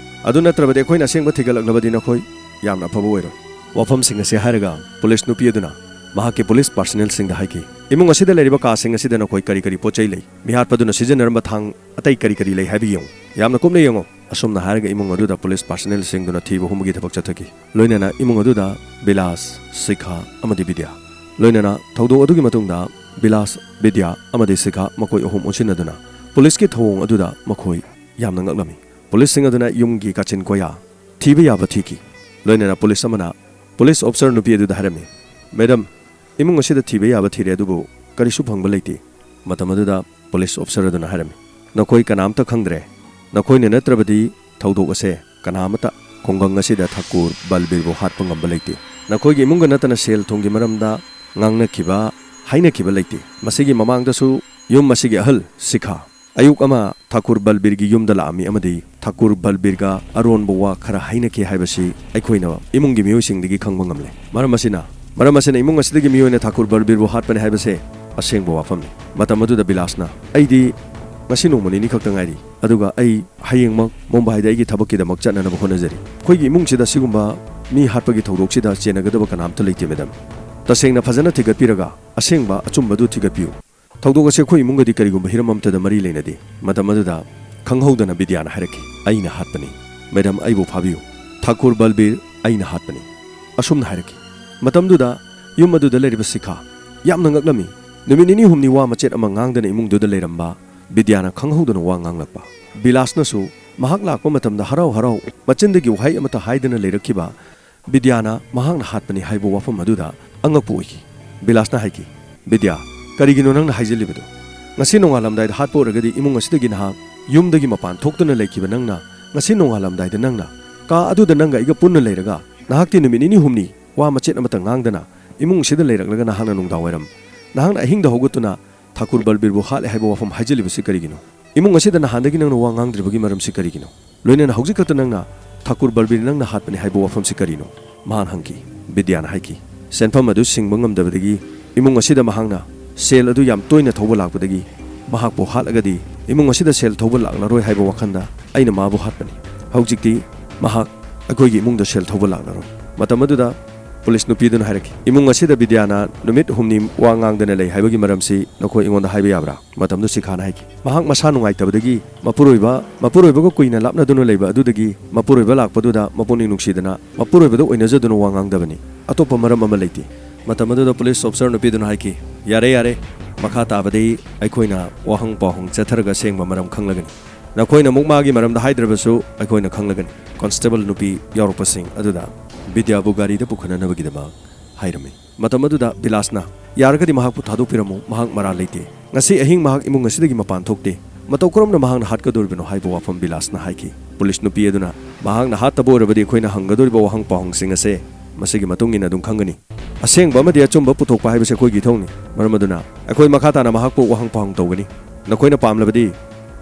ꯑꯗꯨ ꯅꯠꯇ꯭ꯔꯕꯗꯤ ꯑꯩꯈꯣꯏꯅ ꯑꯁꯦꯡꯕ ꯊꯤꯒꯠꯂꯛꯂꯕꯗꯤ ꯅꯈꯣꯏ ꯌꯥꯝꯅ ꯑꯐꯕ ꯑꯣꯏꯔꯣꯏ"꯫ ꯋꯥꯐꯝꯁꯤꯡ ꯑꯁꯤ ꯍꯥꯏꯔꯒ ꯄꯨꯂꯤꯁ ꯅꯨꯄꯤ ꯑꯗꯨꯅ ꯃꯍꯥꯛꯀꯤ ꯄꯨꯂꯤꯁ ꯄꯥꯔꯁꯅꯦꯜꯁꯤꯡꯗ ꯍꯥꯏꯈꯤ, "ꯏꯃꯨꯡ ꯑꯁꯤꯗ ꯂꯩꯔꯤꯕ ꯀꯥꯁꯤꯡ ꯑꯁꯤꯗ ꯅꯈꯣꯏ ꯀꯔꯤ ꯀꯔꯤ ꯄꯣꯠ ꯆꯩ ꯂꯩ? ꯃꯤꯍꯥꯠꯄꯗꯨꯅ ꯁꯤꯖꯤꯟꯅꯔꯝꯕ ꯊꯥꯡ ꯑꯇꯩ ꯀꯔꯤ ꯀꯔꯤ ꯂꯩ ꯍꯥꯏꯕ ꯌꯦꯡꯉꯨ꯫ ꯌꯥꯝꯅ ꯀꯨꯞꯅ ꯌꯦꯡꯉꯨ"꯫ ꯑꯁꯨꯝꯅ ꯍꯥꯏꯔꯒ ꯏꯃꯨꯡ ꯑꯗꯨꯗ ꯄꯨꯂꯤꯁ ꯄꯥꯔꯁꯅꯦꯜꯁꯤꯡꯗꯨꯅ ꯊꯤꯕ ꯍꯨꯝꯕꯒꯤ ꯊꯕꯛ ꯆꯠꯊꯈꯤ꯫ ꯂꯣꯏꯅꯅ ꯏꯃꯨꯡ ꯑꯗꯨꯗ ꯕꯤꯂꯥꯁ, ꯁꯤꯈꯥ ꯑꯃꯗꯤ ꯕꯤꯗ꯭ꯌꯥ, ꯂꯣꯏꯅꯅ ꯊꯧꯗꯣꯛ ꯑꯗꯨꯒꯤ ꯃꯇꯨꯡꯗ ꯕꯤꯂꯥꯁ, ꯕꯤꯗ꯭ꯌꯥ ꯑꯃꯗꯤ ꯁꯤꯈꯥ ꯃꯈꯣꯏ ꯑꯍꯨꯝ ꯑꯣꯟꯁꯤꯟꯅꯗꯨꯅ ꯄꯨꯂꯤꯁꯀꯤ ꯊꯧꯑꯣꯡ ꯑꯗꯨꯗ ꯃꯈꯣꯏ ꯌꯥꯝꯅ ꯉꯛꯂꯝꯃꯤ꯫ ꯄꯨꯂꯤꯁꯁꯤꯡ ꯑꯗꯨꯅ ꯌꯨꯝꯒꯤ ꯀꯥꯆꯤꯟ ꯀꯣꯌꯥ ꯊꯤꯕ ꯌꯥꯕ ꯊꯤꯈꯤ꯫ ꯂꯣꯏꯅꯅ ꯄꯨꯂꯤꯁ ꯑꯃꯅ ꯄꯨꯂꯤꯁ ꯑꯣꯐꯤꯁꯔ ꯅꯨꯄꯤ ꯑꯗꯨꯗ ꯍꯥꯏꯔꯝꯃꯤ, "ꯃꯦꯗꯝ, ꯏꯃꯨꯡ ꯑꯁꯤꯗ ꯊꯤꯕ ꯌꯥꯕ ꯊꯤꯔꯦ, ꯑꯗꯨꯕꯨ ꯀꯔꯤꯁꯨ ꯐꯪꯕ ꯂꯩꯇꯦ"꯫ ꯃꯇꯝ ꯑꯗꯨꯗ ꯄꯨꯂꯤꯁ ꯑꯣꯐꯤꯁꯔ ꯑꯗꯨꯅ ꯍꯥꯏꯔꯝꯃꯤ, "ꯅꯈꯣꯏ ꯀꯅꯥꯝꯇ ꯈꯪꯗ꯭ꯔꯦ꯫ ꯅꯈꯣꯏꯅ ꯅꯠꯇ꯭ꯔꯕꯗꯤ ꯊꯧꯗꯣꯛ ꯑꯁꯦ ꯀꯅꯥ ꯑꯃꯠꯇ ꯈꯨꯡꯒꯪ ꯑꯁꯤꯗ ꯊꯥꯀꯨꯔ ꯕꯜꯕꯤꯔꯕꯨ ꯍꯥꯠꯄ ꯉꯝꯕ ꯂꯩꯇꯦ꯫ ꯅꯈꯣꯏꯒꯤ ꯏꯃꯨꯡꯒ ꯅꯠꯇꯅ ꯁꯦꯜ ꯊꯨꯝꯒꯤ ꯃꯔꯝꯗ ꯉꯥꯡꯅꯈꯤꯕ, ꯍꯥꯏꯅꯈꯤꯕ ꯂꯩꯇꯦ꯫ ꯃꯁꯤꯒꯤ ꯃꯃꯥꯡꯗꯁꯨ ꯌꯨꯝ ꯑꯁꯤꯒꯤ ꯑꯍꯜ ꯁꯤꯈꯥ ꯑꯌꯨꯛ ꯑꯃ ꯊꯥꯀꯨꯔ ꯕꯜꯕꯤꯔꯒꯤ ꯌꯨꯝꯗ ꯂꯥꯛꯑꯝꯃꯤ ꯑꯃꯗꯤ ꯊꯥꯀꯨꯔ ꯕꯜꯕꯤꯔꯒ ꯑꯔꯣꯟꯕ ꯋꯥ ꯈꯔ ꯍꯥꯏꯅꯈꯤ ꯍꯥꯏꯕꯁꯤ ꯑꯩꯈꯣꯏꯅ ꯏꯃꯨꯡꯒꯤ ꯃꯤꯑꯣꯏꯁꯤꯡꯗꯒꯤ ꯈꯪꯕ ꯉꯝꯂꯦ꯫ ꯃꯔꯝ ꯑꯁꯤꯅ, ꯃꯔꯝ ꯑꯁꯤꯅ ꯏꯃꯨꯡ ꯑꯁꯤꯗꯒꯤ ꯃꯤꯑꯣꯏꯅ ꯊꯥꯀꯨꯔ ꯕꯜꯕꯤꯔꯕꯨ ꯍꯥꯠꯄꯅꯤ ꯍꯥꯏꯕꯁꯦ ꯑꯁꯦꯡꯕ ꯋꯥꯐꯝꯅꯤ"꯫ ꯃꯇꯝ ꯑꯗꯨꯗ ꯕꯤꯂꯥꯁꯅ, "ꯑꯩꯗꯤ ꯉꯁꯤ ꯅꯣꯡꯃ ꯅꯤꯅꯤ ꯈꯛꯇ ꯉꯥꯏꯔꯤ, ꯑꯗꯨꯒ ꯑꯩ ꯍꯌꯦꯡꯃꯛ ꯃꯨꯝꯕꯥꯏꯗ ꯑꯩꯒꯤ ꯊꯕꯛꯀꯤꯗꯃꯛ ꯆꯠꯅꯅꯕ ꯍꯣꯠꯅꯖꯔꯤ꯫ ꯑꯩꯈꯣꯏꯒꯤ ꯏꯃꯨꯡꯁꯤꯗ ꯁꯤꯒꯨꯝꯕ ꯃꯤ ꯍꯥꯠꯄꯒꯤ ꯊꯧꯗꯣꯛꯁꯤꯗ ꯆꯦꯟꯅꯒꯗꯕ ꯀꯅꯥꯝꯇ ꯂꯩꯇꯦ, ꯃꯦꯗꯝ꯫ ꯇꯁꯦꯡꯅ ꯐꯖꯅ ꯊꯤꯒꯠꯄꯤꯔꯒ ꯑꯁꯦꯡꯕ ꯑꯆꯨꯝꯕꯗꯨ ꯊꯤꯒꯠꯄꯤꯌꯨ꯫ ꯊꯧꯗꯣꯛ ꯑꯁꯤ ꯑꯩꯈꯣꯏ ꯏꯃꯨꯡꯒꯗꯤ ꯀꯔꯤꯒꯨꯝꯕ ꯍꯤꯔꯝ ꯑꯃꯠꯇꯗ ꯃꯔꯤ ꯂꯩꯅꯗꯦ"꯫ ꯃꯇꯝ ꯑꯗꯨꯗ ꯈꯪꯍꯧꯗꯅ ꯕꯤꯗ꯭ꯌꯥꯅ ꯍꯥꯏꯔꯛꯈꯤ, "ꯑꯩꯅ ꯍꯥꯠꯄꯅꯤ꯫ ꯃꯦꯗꯝ, ꯑꯩꯕꯨ ꯐꯥꯕꯤꯌꯨ꯫ ꯊꯥꯀꯨꯔ ꯕꯜꯕꯤꯔ ꯑꯩꯅ ꯍꯥꯠꯄꯅꯤ"꯫ ꯑꯁꯨꯝꯅ ꯍꯥꯏꯔꯛꯈꯤ꯫ ꯃꯇꯝꯗꯨꯗ ꯌꯨꯝ ꯑꯗꯨꯗ ꯂꯩꯔꯤꯕ ꯁꯤꯈꯥ ꯌꯥꯝꯅ ꯉꯛꯂꯝꯃꯤ꯫ ꯅꯨꯃꯤꯠ ꯅꯤꯅꯤ ꯍꯨꯝꯅꯤ ꯋꯥ ꯃꯆꯦꯠ ꯑꯃ ꯉꯥꯡꯗꯅ ꯏꯃꯨꯡꯗꯨꯗ ꯂꯩꯔꯝꯕ ꯕꯤꯗ꯭ꯌꯥꯅ ꯈꯪꯍꯧꯗꯅ ꯋꯥ ꯉꯥꯡꯂꯛꯄ꯫ ꯕꯤꯂꯥꯁꯅꯁꯨ ꯃꯍꯥꯛ ꯂꯥꯛꯄ ꯃꯇꯝꯗ ꯍꯔꯥꯎ ꯍꯔꯥꯎ ꯃꯆꯤꯟꯗꯒꯤ ꯋꯥꯍꯩ ꯑꯃꯠꯇ ꯍꯥꯏꯗꯅ ꯂꯩꯔꯛꯈꯤꯕ ꯕꯤꯗ꯭ꯌꯥꯅ ꯃꯍꯥꯛꯅ ꯍꯥꯠꯄꯅꯤ ꯍꯥꯏꯕ ꯋꯥꯐꯝ ꯑꯗꯨꯗ ꯑꯉꯛꯄ ꯑꯣꯏꯈꯤ꯫ ꯕꯤꯂꯥꯁꯅ ꯍꯥꯏꯈꯤ, "ꯕꯤꯗ꯭ꯌꯥ, ꯀꯔꯤꯒꯤꯅꯣ ꯅꯪꯅ ꯍꯥꯏꯖꯤꯜꯂꯤꯕꯗꯨ? ꯉꯁꯤ ꯅꯣꯡꯉꯥꯜꯂꯝꯗꯥꯏꯗ ꯍꯥꯠꯄ ꯑꯣꯏꯔꯒꯗꯤ ꯏꯃꯨꯡ ꯑꯁꯤꯗꯒꯤ ꯅꯍꯥꯛ ꯌꯨꯝꯗꯒꯤ ꯃꯄꯥꯟ ꯊꯣꯛꯇꯅ ꯂꯩꯈꯤꯕ ꯅꯪꯅ ꯉꯁꯤ ꯅꯣꯡꯉꯥꯜꯂꯝꯗꯥꯏꯗ ꯅꯪꯅ ꯀꯥ ꯑꯗꯨꯗ ꯅꯪꯒ ꯑꯩꯒ ꯄꯨꯟꯅ ꯂꯩꯔꯒ ꯅꯍꯥꯛꯇꯤ ꯅꯨꯃꯤꯠ ꯅꯤꯅꯤ ꯍꯨꯝꯅꯤ ꯋꯥ ꯃꯆꯦꯠ ꯑꯃꯠꯇ ꯉꯥꯡꯗꯅ ꯏꯃꯨꯡ ꯑꯁꯤꯗ ꯂꯩꯔꯛꯂꯒ ꯅꯍꯥꯛꯅ ꯅꯨꯡꯗꯥꯡꯋꯥꯏꯔꯝ ꯅꯍꯥꯛꯅ ꯑꯍꯤꯡꯗ ꯍꯧꯒꯠꯇꯨꯅ ꯊꯥꯀꯨꯔ ꯕꯜꯕꯤꯔꯕꯨ ꯍꯥꯠꯂꯦ ꯍꯥꯏꯕ ꯋꯥꯐꯝ ꯍꯥꯏꯖꯤꯜꯂꯤꯕꯁꯤ ꯀꯔꯤꯒꯤꯅꯣ? ꯏꯃꯨꯡ ꯑꯁꯤꯗ ꯅꯍꯥꯟꯗꯒꯤ ꯅꯪꯅ ꯋꯥ ꯉꯥꯡꯗ꯭ꯔꯤꯕꯒꯤ ꯃꯔꯝꯁꯤ ꯀꯔꯤꯒꯤꯅꯣ? ꯂꯣꯏꯅꯅ ꯍꯧꯖꯤꯛ ꯈꯛꯇ ꯅꯪꯅ ꯊꯥꯀꯨꯔ ꯕꯜꯕꯤꯔ ꯅꯪꯅ ꯍꯥꯠꯄꯅꯤ ꯍꯥꯏꯕ ꯋꯥꯐꯝꯁꯤ ꯀꯔꯤꯅꯣ?" ꯃꯍꯥꯛꯅ ꯍꯪꯈꯤ꯫ ꯕꯤꯗ꯭ꯌꯥꯅ ꯍꯥꯏꯈꯤ, "ꯁꯦꯟꯐꯝ ꯑꯗꯨ ꯁꯤꯡꯕ ꯉꯝꯗꯕꯗꯒꯤ ꯏꯃꯨꯡ ꯑꯁꯤꯗ ꯃꯍꯥꯛꯅ ꯁꯦꯜ ꯑꯗꯨ ꯌꯥꯝ ꯇꯣꯏꯅ ꯊꯧꯕ ꯂꯥꯛꯄꯗꯒꯤ ꯃꯍꯥꯛꯄꯨ ꯍꯥꯠꯂꯒꯗꯤ ꯏꯃꯨꯡ ꯑꯁꯤꯗ ꯁꯦꯜ ꯊꯧꯕ ꯂꯥꯛꯂꯔꯣꯏ ꯍꯥꯏꯕ ꯋꯥꯈꯜꯗ ꯑꯩꯅ ꯃꯥꯕꯨ ꯍꯥꯠꯄꯅꯤ꯫ ꯍꯧꯖꯤꯛꯇꯤ ꯃꯍꯥꯛ ꯑꯩꯈꯣꯏꯒꯤ ꯏꯃꯨꯡꯗ ꯁꯦꯜ ꯊꯧꯕ ꯂꯥꯛꯂꯔꯣꯏ"꯫ ꯃꯇꯝ ꯑꯗꯨꯗ ꯄꯨꯂꯤꯁ ꯅꯨꯄꯤꯗꯨꯅ ꯍꯥꯏꯔꯛꯈꯤ, "ꯏꯃꯨꯡ ꯑꯁꯤꯗ ꯕꯤꯗ꯭ꯌꯥꯅ ꯅꯨꯃꯤꯠ ꯍꯨꯝꯅꯤ ꯋꯥ ꯉꯥꯡꯗꯅ ꯂꯩ ꯍꯥꯏꯕꯒꯤ ꯃꯔꯝꯁꯤ ꯅꯈꯣꯏ ꯑꯩꯉꯣꯟꯗ ꯍꯥꯏꯕ ꯌꯥꯕ꯭ꯔꯥ?" ꯃꯇꯝꯗꯨ ꯁꯤꯈꯥꯅ ꯍꯥꯏꯈꯤ, "ꯃꯍꯥꯛ ꯃꯁꯥ ꯅꯨꯡꯉꯥꯏꯇꯕꯗꯒꯤ ꯃꯄꯨꯔꯣꯏꯕ, ꯃꯄꯨꯔꯣꯏꯕꯒ ꯀꯨꯏꯅ ꯂꯥꯞꯅꯗꯨꯅ ꯂꯩꯕ ꯑꯗꯨꯗꯒꯤ ꯃꯄꯨꯔꯣꯏꯕ ꯂꯥꯛꯄꯗꯨꯗ ꯃꯄꯨꯛꯅꯤꯡ ꯅꯨꯡꯁꯤꯗꯅ ꯃꯄꯨꯔꯣꯏꯕꯗ ꯑꯣꯏꯅꯖꯗꯨꯅ ꯋꯥ ꯉꯥꯡꯗꯕꯅꯤ꯫ ꯑꯇꯣꯞꯄ ꯃꯔꯝ ꯑꯃ ꯂꯩꯇꯦ"꯫ ꯃꯇꯝ ꯑꯗꯨꯗ ꯄꯨꯂꯤꯁ ꯑꯣꯐꯤꯁꯥꯔ ꯅꯨꯄꯤꯗꯨꯅ ꯍꯥꯏꯈꯤ, "ꯌꯥꯔꯦ, ꯌꯥꯔꯦ, ꯃꯈꯥ ꯇꯥꯕꯗꯤ ꯑꯩꯈꯣꯏꯅ ꯋꯥꯍꯪ ꯄꯥꯎꯍꯪ ꯆꯠꯊꯔꯒ ꯑꯁꯦꯡꯕ ꯃꯔꯝ ꯈꯪꯂꯒꯅꯤ"꯫ ꯅꯈꯣꯏꯅ ꯃꯨꯛꯃꯥꯒꯤ ꯃꯔꯝꯗ ꯍꯥꯏꯗ꯭ꯔꯕꯁꯨ ꯑꯩꯈꯣꯏꯅ ꯈꯪꯂꯒꯅꯤ꯫ ꯀꯣꯟꯁꯇꯦꯕꯜ ꯅꯨꯄꯤ ꯌꯥꯎꯔꯛꯄꯁꯤꯡ ꯑꯗꯨꯗ ꯕꯤꯗ꯭ꯌꯥꯕꯨ ꯒꯥꯔꯤꯗ ꯄꯨꯈꯠꯅꯅꯕꯒꯤꯗꯃꯛ ꯍꯥꯏꯔꯝꯃꯤ꯫ ꯃꯇꯝ ꯑꯗꯨꯗ ꯕꯤꯂꯥꯁꯅ, "ꯌꯥꯔꯒꯗꯤ ꯃꯍꯥꯛꯄꯨ ꯊꯥꯗꯣꯛꯄꯤꯔꯝꯃꯨ, ꯃꯍꯥꯛ ꯃꯔꯥꯜ ꯂꯩꯇꯦ꯫ ꯉꯁꯤ ꯑꯍꯤꯡ ꯃꯍꯥꯛ ꯏꯃꯨꯡ ꯑꯁꯤꯗꯒꯤ ꯃꯄꯥꯟ ꯊꯣꯛꯇꯦ꯫ ꯃꯇꯧ ꯀꯔꯝꯅ ꯃꯍꯥꯛꯅ ꯍꯥꯠꯀꯗꯧꯔꯤꯕꯅꯣ?" ꯍꯥꯏꯕ ꯋꯥꯐꯝ ꯕꯤꯂꯥꯁꯅ ꯍꯥꯏꯈꯤ꯫ ꯄꯨꯂꯤꯁ ꯅꯨꯄꯤ ꯑꯗꯨꯅ, "ꯃꯍꯥꯛꯅ ꯍꯥꯠꯇꯕ ꯑꯣꯏꯔꯕꯗꯤ ꯑꯩꯈꯣꯏꯅ ꯍꯪꯒꯗꯧꯔꯤꯕ ꯋꯥꯍꯪ ꯄꯥꯎꯍꯪꯁꯤꯡ ꯑꯁꯦ ꯃꯁꯤꯒꯤ ꯃꯇꯨꯡ ꯏꯟꯅ ꯑꯗꯨꯝ ꯈꯪꯒꯅꯤ꯫ ꯑꯁꯦꯡꯕ ꯑꯃꯗꯤ ꯑꯆꯨꯝꯕ ꯄꯨꯊꯣꯛꯄ ꯍꯥꯏꯕꯁꯤ ꯑꯩꯈꯣꯏꯒꯤ ꯏꯊꯧꯅꯤ꯫ ꯃꯔꯝ ꯑꯗꯨꯅ ꯑꯩꯈꯣꯏ ꯃꯈꯥ ꯇꯥꯅ ꯃꯍꯥꯛꯄꯨ ꯋꯥꯍꯪ ꯄꯥꯎꯍꯪ ꯇꯧꯒꯅꯤ꯫ ꯅꯈꯣꯏꯅ ꯄꯥꯝꯂꯕꯗꯤ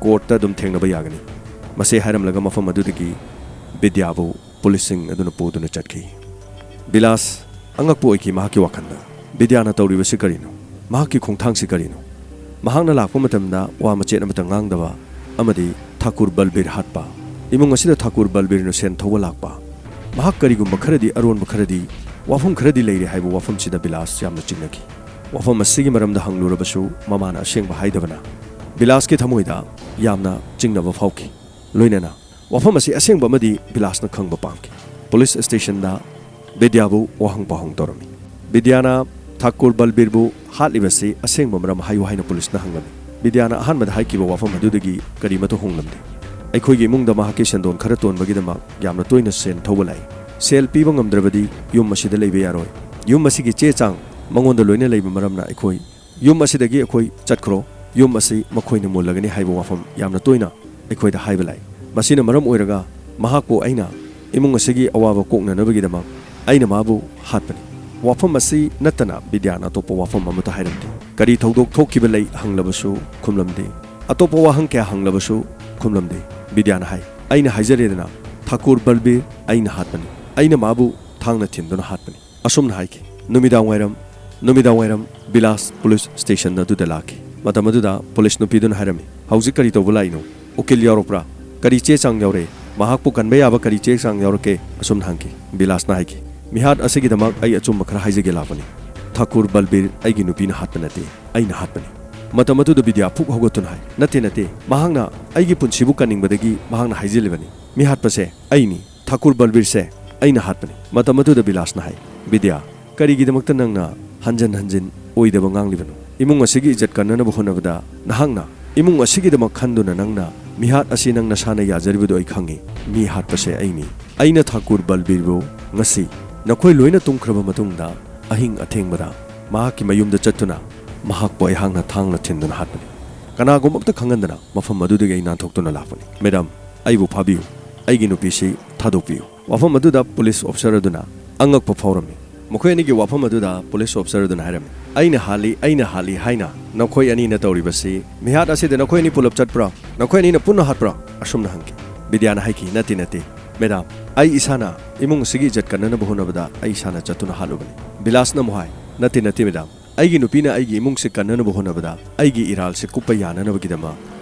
ꯀꯣꯔꯠꯇ ꯑꯗꯨꯝ ꯊꯦꯡꯅꯕ ꯌꯥꯒꯅꯤ꯫" ꯃꯁꯤ ꯍꯥꯏꯔꯝꯂꯒ ꯃꯐꯝ ꯑꯗꯨꯗꯒꯤ ꯕꯤꯗ꯭ꯌꯥꯕꯨ ꯄꯨꯂꯤꯁꯁꯤꯡ ꯑꯗꯨꯅ ꯄꯨꯗꯨꯅ ꯆꯠꯈꯤ꯫ ꯕꯤꯂꯥꯁ ꯑꯉꯛꯄ ꯑꯣꯏꯈꯤ ꯃꯍꯥꯛꯀꯤ ꯋꯥꯈꯜꯗ꯫ "ꯕꯤꯗ꯭ꯌꯥꯅ ꯇꯧꯔꯤꯕꯁꯤ ꯀꯔꯤꯅꯣ? ꯃꯍꯥꯛꯀꯤ ꯈꯣꯡꯊꯥꯡꯁꯤ ꯀꯔꯤꯅꯣ? ꯃꯍꯥꯛꯅ ꯂꯥꯛꯄ ꯃꯇꯝꯗ ꯋꯥ ꯃꯆꯦꯠ ꯑꯃꯠꯇ ꯉꯥꯡꯗꯕ ꯑꯃꯗꯤ ꯊꯥꯀꯨꯔ ꯕꯜꯕꯤꯔ ꯍꯥꯠꯄ, ꯏꯃꯨꯡ ꯑꯁꯤꯗ ꯊꯥꯀꯨꯔ ꯕꯜꯕꯤꯔꯅ ꯁꯦꯟ ꯊꯧꯕ ꯂꯥꯛꯄ, ꯃꯍꯥꯛ ꯀꯔꯤꯒꯨꯝꯕ ꯈꯔꯗꯤ, ꯑꯔꯣꯟꯕ ꯈꯔꯗꯤ, ꯋꯥꯐꯝ ꯈꯔꯗꯤ ꯂꯩꯔꯦ" ꯍꯥꯏꯕ ꯋꯥꯐꯝꯁꯤꯗ ꯕꯤꯂꯥꯁ ꯌꯥꯝꯅ ꯆꯤꯡꯅꯈꯤ꯫ ꯋꯥꯐꯝ ꯑꯁꯤꯒꯤ ꯃꯔꯝꯗ ꯍꯪꯂꯨꯔꯕꯁꯨ ꯃꯃꯥꯅ ꯑꯁꯦꯡꯕ ꯍꯥꯏꯗꯕꯅ ꯕꯤꯂꯥꯁꯀꯤ ꯊꯃꯣꯏꯗ ꯌꯥꯝꯅ ꯆꯤꯡꯅꯕ ꯐꯥꯎꯈꯤ꯫ ꯂꯣꯏꯅꯅ ꯋꯥꯐꯝ ꯑꯁꯤ ꯑꯁꯦꯡꯕ ꯑꯃꯗꯤ ꯕꯤꯂꯥꯁꯅ ꯈꯪꯕ ꯄꯥꯝꯈꯤ꯫ ꯄꯨꯂꯤꯁ ꯁ꯭ꯇꯦꯁꯟꯗ ꯕꯤꯗ꯭ꯌꯥꯕꯨ ꯋꯥꯍꯪ ꯄꯥꯎꯍꯪ ꯇꯧꯔꯝꯃꯤ꯫ ꯕꯤꯗ꯭ꯌꯥꯅ ꯊꯥꯀꯨꯔ ꯕꯜꯕꯤꯔꯕꯨ ꯍꯥꯠꯂꯤꯕꯁꯤ ꯑꯁꯦꯡꯕ ꯃꯔꯝ ꯍꯥꯏꯌꯨ ꯍꯥꯏꯅ ꯄꯨꯂꯤꯁꯅ ꯍꯪꯂꯝꯃꯤ꯫ ꯕꯤꯗ꯭ꯌꯥꯅ ꯑꯍꯥꯟꯕꯗ ꯍꯥꯏꯈꯤꯕ ꯋꯥꯐꯝ ꯑꯗꯨꯗꯒꯤ ꯀꯔꯤꯃꯠꯇ ꯍꯣꯡꯂꯝꯗꯦ꯫ "ꯑꯩꯈꯣꯏꯒꯤ ꯏꯃꯨꯡꯗ ꯃꯍꯥꯛꯀꯤ ꯁꯦꯟꯗꯣꯟ ꯈꯔ ꯇꯣꯟꯕꯒꯤꯗꯃꯛ ꯌꯥꯝꯅ ꯇꯣꯏꯅ ꯁꯦꯟ ꯊꯧꯕ ꯂꯥꯛꯏ꯫ ꯁꯦꯜ ꯄꯤꯕ ꯉꯝꯗ꯭ꯔꯕꯗꯤ ꯌꯨꯝ ꯑꯁꯤꯗ ꯂꯩꯕ ꯌꯥꯔꯣꯏ꯫ ꯌꯨꯝ ꯑꯁꯤꯒꯤ ꯆꯦ ꯆꯥꯡ ꯃꯉꯣꯟꯗ ꯂꯣꯏꯅ ꯂꯩꯕ ꯃꯔꯝꯅ ꯑꯩꯈꯣꯏ ꯌꯨꯝ ꯑꯁꯤꯗꯒꯤ ꯑꯩꯈꯣꯏ ꯆꯠꯈ꯭ꯔꯣ, ꯌꯨꯝ ꯑꯁꯤ ꯃꯈꯣꯏꯅ ꯃꯨꯜꯂꯒꯅꯤ" ꯍꯥꯏꯕ ꯋꯥꯐꯝ ꯌꯥꯝꯅ ꯇꯣꯏꯅ ꯑꯩꯈꯣꯏꯗ ꯍꯥꯏꯕ ꯂꯥꯛꯏ꯫ ꯃꯁꯤꯅ ꯃꯔꯝ ꯑꯣꯏꯔꯒ ꯃꯍꯥꯛꯄꯨ ꯑꯩꯅ ꯏꯃꯨꯡ ꯑꯁꯤꯒꯤ ꯑꯋꯥꯕ ꯀꯣꯛꯅꯅꯕꯒꯤꯗꯃꯛ ꯑꯩꯅ ꯃꯥꯕꯨ ꯍꯥꯠꯄꯅꯤ꯫ ꯋꯥꯐꯝ ꯑꯁꯤ ꯅꯠꯇꯅ ꯕꯤꯗ꯭ꯌꯥꯅ ꯑꯇꯣꯞꯄ ꯋꯥꯐꯝ ꯑꯃꯠꯇ ꯍꯥꯏꯔꯝꯗꯦ꯫ ꯀꯔꯤ ꯊꯧꯗꯣꯛ ꯊꯣꯛꯈꯤꯕ ꯂꯩ ꯍꯪꯂꯕꯁꯨ ꯈꯨꯝꯂꯝꯗꯦ꯫ ꯑꯇꯣꯞꯄ ꯋꯥꯍꯪ ꯀꯌꯥ ꯍꯪꯂꯕꯁꯨ ꯈꯨꯝꯂꯝꯗꯦ꯫ ꯕꯤꯗ꯭ꯌꯥꯅ ꯍꯥꯏ, "ꯑꯩꯅ ꯍꯥꯏꯖꯔꯦꯗꯅ, ꯊꯥꯀꯨꯔ ꯕꯜꯕꯤꯔ ꯑꯩꯅ ꯍꯥꯠꯄꯅꯤ꯫ ꯑꯩꯅ ꯃꯥꯕꯨ ꯊꯥꯡꯅ ꯊꯤꯟꯗꯨꯅ ꯍꯥꯠꯄꯅꯤ꯫" ꯑꯁꯨꯝꯅ ꯍꯥꯏꯈꯤ꯫ ꯅꯨꯃꯤꯗꯥꯡ ꯋꯥꯏꯔꯝ, ꯅꯨꯃꯤꯗꯥꯡ ꯋꯥꯏꯔꯝ ꯕꯤꯂꯥꯁ ꯄꯨꯂꯤꯁ ꯁ꯭ꯇꯦꯁꯟ ꯑꯗꯨꯗ ꯂꯥꯛꯈꯤ꯫ ꯃꯇꯝ ꯑꯗꯨꯗ ꯄꯨꯂꯤꯁ ꯅꯨꯄꯤꯗꯨꯅ ꯍꯥꯏꯔꯝꯃꯤ, "ꯍꯧꯖꯤꯛ ꯀꯔꯤ ꯇꯧꯕ ꯂꯥꯛꯏꯅꯣ? ꯎꯀꯤꯜ ꯌꯥꯎꯔꯛꯄ꯭ꯔꯥ? ꯀꯔꯤ ꯆꯦ ꯆꯥꯡ ꯌꯥꯎꯔꯛꯏ? ꯃꯍꯥꯛꯄꯨ ꯀꯟꯕ ꯌꯥꯕ ꯀꯔꯤ ꯆꯦ ꯆꯥꯡ ꯌꯥꯎꯔꯛꯀꯦ?" ꯑꯁꯨꯝꯅ ꯍꯪꯈꯤ꯫ ꯕꯤꯂꯥꯁꯅ ꯍꯥꯏꯈꯤ, "ꯃꯤꯍꯥꯠ ꯑꯁꯤꯒꯤꯗꯃꯛ ꯑꯩ ꯑꯆꯨꯝꯕ ꯈꯔ ꯍꯥꯏꯖꯒꯦ ꯂꯥꯛꯄꯅꯤ꯫ ꯊꯥꯀꯨꯔ ꯕꯜꯕꯤꯔ ꯑꯩꯒꯤ ꯅꯨꯄꯤꯅ ꯍꯥꯠꯄ ꯅꯠꯇꯦ, ꯑꯩꯅ ꯍꯥꯠꯄꯅꯤ꯫" ꯃꯇꯝ ꯑꯗꯨꯗ ꯕꯤꯗ꯭ꯌꯥ ꯐꯨꯛ ꯍꯧꯒꯠꯇꯨꯅ ꯍꯥꯏ, "ꯅꯠꯇꯦ, ꯅꯠꯇꯦ, ꯃꯍꯥꯛꯅ ꯑꯩꯒꯤ ꯄꯨꯟꯁꯤꯕꯨ ꯀꯟꯅꯤꯡꯕꯗꯒꯤ ꯃꯍꯥꯛꯅ ꯍꯥꯏꯖꯤꯜꯂꯤꯕꯅꯤ꯫ ꯃꯤꯍꯥꯠꯄꯁꯦ ꯑꯩꯅꯤ꯫ ꯊꯥꯀꯨꯔ ꯕꯜꯕꯤꯔꯁꯦ ꯑꯩꯅ ꯍꯥꯠꯄꯅꯤ꯫" ꯃꯇꯝ ꯑꯗꯨꯗ ꯕꯤꯂꯥꯁꯅ ꯍꯥꯏ, "ꯕꯤꯗ꯭ꯌꯥ, ꯀꯔꯤꯒꯤꯗꯃꯛꯇ ꯅꯪꯅ ꯍꯟꯖꯟ ꯍꯟꯖꯤꯟ ꯑꯣꯏꯗꯕ ꯉꯥꯡꯂꯤꯕꯅꯣ? ꯏꯃꯨꯡ ꯑꯁꯤꯒꯤ ꯏꯖꯠ ꯀꯟꯅꯅꯕ ꯍꯣꯠꯅꯕꯗ ꯅꯍꯥꯛꯅ ꯏꯃꯨꯡ ꯑꯁꯤꯒꯤꯗꯃꯛ ꯈꯟꯗꯨꯅ ꯅꯪꯅ ꯃꯤꯍꯥꯠ ꯑꯁꯤ ꯅꯪ ꯅꯁꯥꯅ ꯌꯥꯖꯔꯤꯕꯗꯨ ꯑꯩ ꯈꯪꯏ꯫ ꯃꯤ ꯍꯥꯠꯄꯁꯦ ꯑꯩꯅꯤ꯫ ꯑꯩꯅ ꯊꯥꯀꯨꯔ ꯕꯜꯕꯤꯔꯕꯨ ꯉꯁꯤ ꯅꯈꯣꯏ ꯂꯣꯏꯅ ꯇꯨꯝꯈ꯭ꯔꯕ ꯃꯇꯨꯡꯗ ꯑꯍꯤꯡ ꯑꯊꯦꯡꯕꯗ ꯃꯍꯥꯛꯀꯤ ꯃꯌꯨꯝꯗ ꯆꯠꯇꯨꯅ ꯃꯍꯥꯛꯄꯨ ꯑꯩꯍꯥꯛꯅ ꯊꯥꯡꯅ ꯊꯤꯟꯗꯨꯅ ꯍꯥꯠꯄꯅꯤ꯫ ꯀꯅꯥꯒꯨꯝꯕ ꯑꯝꯇ ꯈꯪꯍꯟꯗꯅ ꯃꯐꯝ ꯑꯗꯨꯗꯒꯤ ꯑꯩ ꯅꯥꯟꯊꯣꯛꯇꯨꯅ ꯂꯥꯛꯄꯅꯤ꯫ ꯃꯦꯗꯥꯝ, ꯑꯩꯕꯨ ꯐꯥꯕꯤꯌꯨ꯫ ꯑꯩꯒꯤ ꯅꯨꯄꯤꯁꯤ ꯊꯥꯗꯣꯛꯄꯤꯌꯨ꯫ ꯋꯥꯐꯝ ꯑꯗꯨꯗ ꯄꯨꯂꯤꯁ ꯑꯣꯐꯤꯁꯔ ꯑꯗꯨꯅ ꯑꯉꯛꯄ ꯐꯥꯎꯔꯝꯃꯤ꯫ ꯃꯈꯣꯏ ꯑꯅꯤꯒꯤ ꯋꯥꯐꯝ ꯑꯗꯨꯗ ꯄꯨꯂꯤꯁ ꯑꯣꯐꯤꯁꯔ ꯑꯗꯨꯅ ꯍꯥꯏꯔꯝꯃꯤ, "ꯑꯩꯅ ꯍꯥꯠꯂꯤ, ꯑꯩꯅ ꯍꯥꯠꯂꯤ ꯍꯥꯏꯅ ꯅꯈꯣꯏ ꯑꯅꯤꯅ ꯇꯧꯔꯤꯕꯁꯤ, ꯃꯤꯍꯥꯠ ꯑꯁꯤꯗ ꯅꯈꯣꯏ ꯑꯅꯤ ꯄꯨꯂꯞ ꯆꯠꯄ꯭ꯔꯥ? ꯅꯈꯣꯏ ꯑꯅꯤꯅ ꯄꯨꯟꯅ ꯍꯥꯠꯄ꯭ꯔꯥ?" ꯑꯁꯨꯝꯅ ꯍꯪꯈꯤ꯫ ꯕꯤꯗ꯭ꯌꯥꯅ ꯍꯥꯏꯈꯤ, "ꯅꯠꯇꯦ, ꯅꯠꯇꯦ, ꯃꯦꯗꯥꯝ, ꯑꯩ ꯏꯁꯥꯅ ꯏꯃꯨꯡ ꯑꯁꯤꯒꯤ ꯏꯖꯠ ꯀꯟꯅꯅꯕ ꯍꯣꯠꯅꯕꯗ ꯑꯩ ꯏꯁꯥꯅ ꯆꯠꯇꯨꯅ ꯍꯥꯠꯂꯨꯕꯅꯤ꯫" ꯕꯤꯂꯥꯁꯅ ꯑꯃꯨꯛ ꯍꯥꯏ, "ꯅꯠꯇꯦ, ꯅꯠꯇꯦ, ꯃꯦꯗꯥꯝ, ꯑꯩꯒꯤ ꯅꯨꯄꯤꯅ ꯑꯩꯒꯤ ꯏꯃꯨꯡꯁꯤ ꯀꯟꯅꯅꯕ ꯍꯣꯠꯅꯕꯗ ꯑꯩꯒꯤ ꯏꯔꯥꯜꯁꯤ ꯀꯨꯞꯄ ꯌꯥꯅꯅꯕꯒꯤꯗꯃꯛ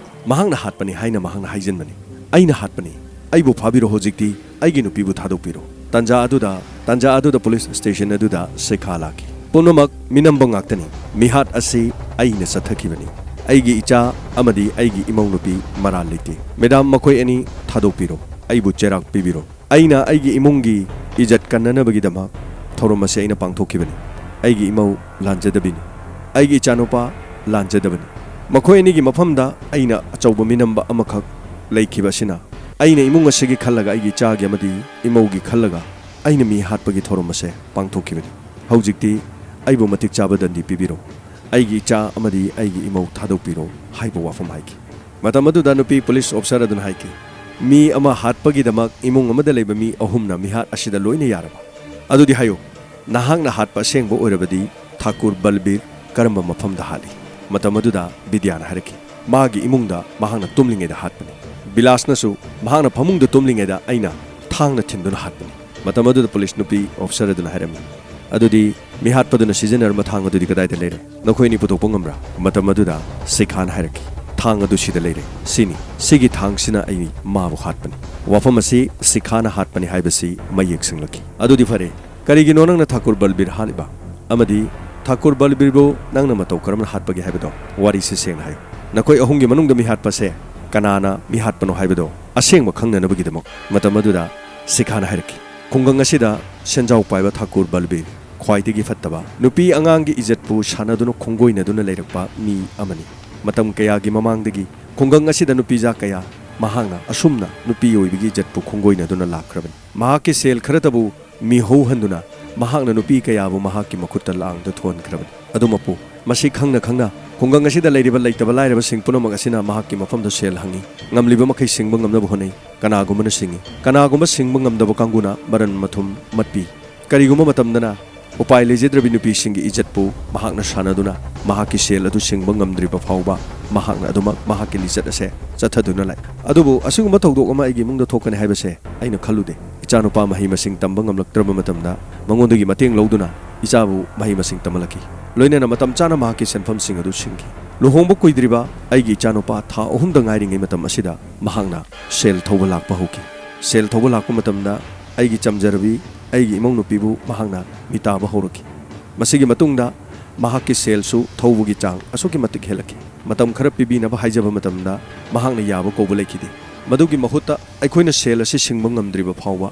ꯃꯍꯥꯛꯅ ꯍꯥꯠꯄꯅꯤ ꯍꯥꯏꯅ ꯃꯍꯥꯛꯅ ꯍꯥꯏꯖꯤꯟꯕꯅꯤ꯫ ꯑꯩꯅ ꯍꯥꯠꯄꯅꯤ꯫ ꯑꯩꯕꯨ ꯐꯥꯕꯤꯔꯣ ꯍꯧꯖꯤꯛꯇꯤ꯫ ꯑꯩꯒꯤ ꯅꯨꯄꯤꯕꯨ ꯊꯥꯗꯣꯛꯄꯤꯔꯣ꯫" ꯇꯥꯟꯖꯥ ꯑꯗꯨꯗ, ꯇꯥꯟꯖꯥ ꯑꯗꯨꯗ ꯄꯨꯂꯤꯁ ꯁ꯭ꯇꯦꯁꯟ ꯑꯗꯨꯗ ꯁꯤꯈꯥ ꯂꯥꯛꯈꯤ꯫ "ꯄꯨꯝꯅꯃꯛ ꯃꯤꯅꯝꯕ ꯉꯥꯛꯇꯅꯤ꯫ ꯃꯤꯍꯥꯠ ꯑꯁꯤ ꯑꯩꯅ ꯆꯠꯊꯈꯤꯕꯅꯤ꯫ ꯑꯩꯒꯤ ꯏꯆꯥ ꯑꯃꯗꯤ ꯑꯩꯒꯤ ꯏꯃꯧ ꯅꯨꯄꯤ ꯃꯔꯥꯜ ꯂꯩꯇꯦ꯫ ꯃꯦꯗꯥꯝ, ꯃꯈꯣꯏ ꯑꯅꯤ ꯊꯥꯗꯣꯛꯄꯤꯔꯣ꯫ ꯑꯩꯕꯨ ꯆꯩꯔꯥꯛ ꯄꯤꯕꯤꯔꯣ꯫ ꯑꯩꯅ ꯑꯩꯒꯤ ꯏꯃꯨꯡꯒꯤ ꯏꯖꯠ ꯀꯟꯅꯅꯕꯒꯤꯗꯃꯛ ꯊꯧꯔꯝ ꯑꯁꯤ ꯑꯩꯅ ꯄꯥꯡꯊꯣꯛꯈꯤꯕꯅꯤ꯫ ꯑꯩꯒꯤ ꯏꯃꯧ ꯂꯥꯟꯖꯗꯕꯤꯅꯤ꯫ ꯑꯩꯒꯤ ꯏꯆꯥꯅꯨꯄꯥ ꯂꯥꯟꯖꯗꯕꯅꯤ꯫ ꯃꯈꯣꯏ ꯑꯅꯤꯒꯤ ꯃꯐꯝꯗ ꯑꯩꯅ ꯑꯆꯧꯕ ꯃꯤꯅꯝꯕ ꯑꯃꯈꯛ ꯂꯩꯈꯤꯕ ꯑꯁꯤꯅ ꯑꯩꯅ ꯏꯃꯨꯡ ꯑꯁꯤꯒꯤ ꯈꯜꯂꯒ, ꯑꯩꯒꯤ ꯏꯆꯥꯒꯤ ꯑꯃꯗꯤ ꯏꯃꯧꯒꯤ ꯈꯜꯂꯒ ꯑꯩꯅ ꯃꯤ ꯍꯥꯠꯄꯒꯤ ꯊꯧꯔꯝ ꯑꯁꯦ ꯄꯥꯡꯊꯣꯛꯈꯤꯕꯅꯤ꯫ ꯍꯧꯖꯤꯛꯇꯤ ꯑꯩꯕꯨ ꯃꯇꯤꯛ ꯆꯥꯕ ꯗꯟꯗꯤ ꯄꯤꯕꯤꯔꯣ꯫ ꯑꯩꯒꯤ ꯏꯆꯥ ꯑꯃꯗꯤ ꯑꯩꯒꯤ ꯏꯃꯧ ꯊꯥꯗꯣꯛꯄꯤꯔꯣ" ꯍꯥꯏꯕ ꯋꯥꯐꯝ ꯍꯥꯏꯈꯤ꯫ ꯃꯇꯝ ꯑꯗꯨꯗ ꯅꯨꯄꯤ ꯄꯨꯂꯤꯁ ꯑꯣꯐꯤꯁꯔ ꯑꯗꯨꯅ ꯍꯥꯏꯈꯤ, "ꯃꯤ ꯑꯃ ꯍꯥꯠꯄꯒꯤꯗꯃꯛ ꯏꯃꯨꯡ ꯑꯃꯗ ꯂꯩꯕ ꯃꯤ ꯑꯍꯨꯝꯅ ꯃꯤꯍꯥꯠ ꯑꯁꯤꯗ ꯂꯣꯏꯅ ꯌꯥꯔꯕ? ꯑꯗꯨꯗꯤ ꯍꯥꯏꯌꯨ, ꯅꯍꯥꯛꯅ ꯍꯥꯠꯄ ꯑꯁꯦꯡꯕ ꯑꯣꯏꯔꯕꯗꯤ ꯊꯥꯀꯨꯔ ꯕꯜꯕꯤꯔ ꯀꯔꯝꯕ ꯃꯐꯝꯗ ꯍꯥꯠꯂꯤ?" ꯃꯇꯝ ꯑꯗꯨꯗ ꯕꯤꯗ꯭ꯌꯥꯅ ꯍꯥꯏꯔꯛꯈꯤ, "ꯃꯥꯒꯤ ꯏꯃꯨꯡꯗ ꯃꯍꯥꯛꯅ ꯇꯨꯝꯂꯤꯉꯩꯗ ꯍꯥꯠꯄꯅꯤ꯫ ꯕꯤꯂꯥꯁꯅꯁꯨ ꯃꯍꯥꯛꯅ ꯐꯃꯨꯡꯗ ꯇꯨꯝꯂꯤꯉꯩꯗ ꯑꯩꯅ ꯊꯥꯡꯅ ꯊꯤꯟꯗꯨꯅ ꯍꯥꯠꯄꯅꯤ꯫" ꯃꯇꯝ ꯑꯗꯨꯗ ꯄꯨꯂꯤꯁ ꯅꯨꯄꯤ ꯑꯣꯐꯤꯁꯔ ꯑꯗꯨꯅ ꯍꯥꯏꯔꯝꯃꯤ, "ꯑꯗꯨꯗꯤ ꯃꯤꯍꯥꯠꯄꯗꯨꯅ ꯁꯤꯖꯤꯟꯅꯔꯝꯕ ꯊꯥꯡ ꯑꯗꯨꯗꯤ ꯀꯗꯥꯏꯗ ꯂꯩꯔꯦ? ꯅꯈꯣꯏ ꯑꯅꯤ ꯄꯨꯊꯣꯛꯄ ꯉꯝꯕ꯭ꯔꯥ?" ꯃꯇꯝ ꯑꯗꯨꯗ ꯁꯤꯈꯥꯅ ꯍꯥꯏꯔꯛꯈꯤ, "ꯊꯥꯡ ꯑꯗꯨ ꯁꯤꯗ ꯂꯩꯔꯦ꯫ ꯁꯤꯅꯤ꯫ ꯁꯤꯒꯤ ꯊꯥꯡꯁꯤꯅ ꯑꯩ ꯃꯥꯕꯨ ꯍꯥꯠꯄꯅꯤ꯫ ꯋꯥꯐꯝ ꯑꯁꯤ ꯁꯤꯈꯥꯅ ꯍꯥꯠꯄꯅꯤ ꯍꯥꯏꯕꯁꯤ ꯃꯌꯦꯛ ꯁꯦꯡꯂꯛꯈꯤ꯫ ꯑꯗꯨꯗꯤ ꯐꯔꯦ, ꯀꯔꯤꯒꯤꯅꯣ ꯅꯪꯅ ꯊꯥꯀꯨꯔ ꯕꯜꯕꯤꯔ ꯍꯥꯠꯂꯤꯕ? ꯑꯃꯗꯤ ꯊꯥꯀꯨꯔ ꯕꯜꯕꯤꯔꯕꯨ ꯅꯪꯅ ꯃꯇꯧ ꯀꯔꯝꯅ ꯍꯥꯠꯄꯒꯦ ꯍꯥꯏꯕꯗꯣ ꯋꯥꯔꯤꯁꯤ ꯁꯦꯡꯅ ꯍꯥꯏꯌꯨ꯫ ꯅꯈꯣꯏ ꯑꯍꯨꯝꯒꯤ ꯃꯅꯨꯡꯗ ꯃꯤꯍꯥꯠꯄꯁꯦ ꯀꯅꯥꯅ ꯃꯤꯍꯥꯠꯄꯅꯣ ꯍꯥꯏꯕꯗꯣ ꯑꯁꯦꯡꯕ ꯈꯪꯅꯅꯕꯒꯤꯗꯃꯛ꯫" ꯃꯇꯝ ꯑꯗꯨꯗ ꯁꯤꯈꯥꯅ ꯍꯥꯏꯔꯛꯈꯤ, "ꯈꯨꯡꯒꯪ ꯑꯁꯤꯗ ꯁꯦꯟꯖꯥꯎ ꯄꯥꯏꯕ ꯊꯥꯀꯨꯔ ꯕꯜꯕꯤꯔ ꯈ꯭ꯋꯥꯏꯗꯒꯤ ꯐꯠꯇꯕ, ꯅꯨꯄꯤ ꯑꯉꯥꯡꯒꯤ ꯏꯖꯠꯄꯨ ꯁꯥꯟꯅꯗꯨꯅ ꯈꯣꯡꯒꯣꯏꯅꯗꯨꯅ ꯂꯩꯔꯛꯄ ꯃꯤ ꯑꯃꯅꯤ꯫ ꯃꯇꯝ ꯀꯌꯥꯒꯤ ꯃꯃꯥꯡꯗꯒꯤ ꯈꯨꯡꯒꯪ ꯑꯁꯤꯗ ꯅꯨꯄꯤꯖꯥ ꯀꯌꯥ ꯃꯍꯥꯛꯅ ꯑꯁꯨꯝꯅ ꯅꯨꯄꯤ ꯑꯣꯏꯕꯒꯤ ꯏꯖꯠꯄꯨ ꯈꯣꯡꯒꯣꯏꯅꯗꯨꯅ ꯂꯥꯛꯈ꯭ꯔꯕꯅꯤ꯫ ꯃꯍꯥꯛꯀꯤ ꯁꯦꯜ ꯈꯔꯇꯕꯨ ꯃꯤꯍꯧꯍꯟꯗꯨꯅ ꯃꯍꯥꯛꯅ ꯅꯨꯄꯤ ꯀꯌꯥꯕꯨ ꯃꯍꯥꯛꯀꯤ ꯃꯈꯨꯠꯇ ꯂꯥꯡꯗ ꯊꯣꯟꯈ꯭ꯔꯕꯅꯤ꯫ ꯑꯗꯨꯃꯛꯄꯨ ꯃꯁꯤ ꯈꯪꯅ ꯈꯪꯅ ꯈꯨꯡꯒꯪ ꯑꯁꯤꯗ ꯂꯩꯔꯤꯕ ꯂꯩꯇꯕ ꯂꯥꯏꯔꯕꯁꯤꯡ ꯄꯨꯝꯅꯃꯛ ꯑꯁꯤꯅ ꯃꯍꯥꯛꯀꯤ ꯃꯐꯝꯗ ꯁꯦꯜ ꯍꯪꯉꯤ꯫ ꯉꯝꯂꯤꯕ ꯃꯈꯩ ꯁꯤꯡꯕ ꯉꯝꯅꯕ ꯍꯣꯠꯅꯩ꯫ ꯀꯅꯥꯒꯨꯝꯕꯅ ꯁꯤꯡꯉꯤ, ꯀꯅꯥꯒꯨꯝꯕ ꯁꯤꯡꯕ ꯉꯝꯗꯕ ꯀꯥꯡꯕꯨꯅ ꯃꯔꯟ ꯃꯊꯨꯝ ꯃꯠꯄꯤ꯫ ꯀꯔꯤꯒꯨꯝꯕ ꯃꯇꯝꯗꯅ ꯎꯄꯥꯏ ꯂꯩꯖꯗ꯭ꯔꯕꯤ ꯅꯨꯄꯤꯁꯤꯡꯒꯤ ꯏꯖꯠꯄꯨ ꯃꯍꯥꯛꯅ ꯁꯥꯟꯅꯗꯨꯅ ꯃꯍꯥꯛꯀꯤ ꯁꯦꯜ ꯑꯗꯨ ꯁꯤꯡꯕ ꯉꯝꯗ꯭ꯔꯤꯕ ꯐꯥꯎꯕ ꯃꯍꯥꯛꯅ ꯑꯗꯨꯃꯛ ꯃꯍꯥꯛꯀꯤ ꯂꯤꯆꯠ ꯑꯁꯦ ꯆꯠꯊꯗꯨꯅ ꯂꯥꯛꯏ꯫ ꯑꯗꯨꯕꯨ ꯑꯁꯤꯒꯨꯝꯕ ꯊꯧꯗꯣꯛ ꯑꯃ ꯑꯩꯒꯤ ꯏꯃꯨꯡꯗ ꯊꯣꯛꯀꯅꯤ ꯍꯥꯏꯕꯁꯦ ꯑꯩꯅ ꯈꯜꯂꯨꯗꯦ꯫ ꯏꯆꯥꯅꯨꯄꯥ ꯃꯍꯩ ꯃꯁꯤꯡ ꯇꯝꯕ ꯉꯝꯂꯛꯇ꯭ꯔꯕ ꯃꯇꯝꯗ ꯃꯉꯣꯟꯗꯒꯤ ꯃꯇꯦꯡ ꯂꯧꯗꯨꯅ ꯏꯆꯥꯕꯨ ꯃꯍꯩ ꯃꯁꯤꯡ ꯇꯝꯍꯜꯂꯛꯈꯤ꯫ ꯂꯣꯏꯅꯅ ꯃꯇꯝ ꯆꯥꯅ ꯃꯍꯥꯛꯀꯤ ꯁꯦꯟꯐꯝꯁꯤꯡ ꯑꯗꯨ ꯁꯤꯡꯈꯤ꯫ ꯂꯨꯍꯣꯡꯕ ꯀꯨꯏꯗ꯭ꯔꯤꯕ ꯑꯩꯒꯤ ꯏꯆꯥꯅꯨꯄꯥ ꯊꯥ ꯑꯍꯨꯝꯗ ꯉꯥꯏꯔꯤꯉꯩ ꯃꯇꯝ ꯑꯁꯤꯗ ꯃꯍꯥꯛꯅ ꯁꯦꯜ ꯊꯧꯕ ꯂꯥꯛꯄ ꯍꯧꯈꯤ꯫ ꯁꯦꯜ ꯊꯧꯕ ꯂꯥꯛꯄ ꯃꯇꯝꯗ ꯑꯩꯒꯤ ꯆꯝꯖꯔꯕꯤ ꯑꯩꯒꯤ ꯏꯃꯧ ꯅꯨꯄꯤꯕꯨ ꯃꯍꯥꯛꯅ ꯃꯤꯇꯥꯕ ꯍꯧꯔꯛꯈꯤ꯫ ꯃꯁꯤꯒꯤ ꯃꯇꯨꯡꯗ ꯃꯍꯥꯛꯀꯤ ꯁꯦꯜꯁꯨ ꯊꯧꯕꯒꯤ ꯆꯥꯡ ꯑꯁꯨꯛꯀꯤ ꯃꯇꯤꯛ ꯍꯦꯜꯂꯛꯈꯤ꯫ ꯃꯇꯝ ꯈꯔ ꯄꯤꯕꯤꯅꯕ ꯍꯥꯏꯖꯕ ꯃꯇꯝꯗ ꯃꯍꯥꯛꯅ ꯌꯥꯕ ꯀꯧꯕ ꯂꯩꯈꯤꯗꯦ꯫ ꯃꯗꯨꯒꯤ ꯃꯍꯨꯠꯇ ꯑꯩꯈꯣꯏꯅ ꯁꯦꯜ ꯑꯁꯤ ꯁꯤꯡꯕ ꯉꯝꯗ꯭ꯔꯤꯕ ꯐꯥꯎꯕ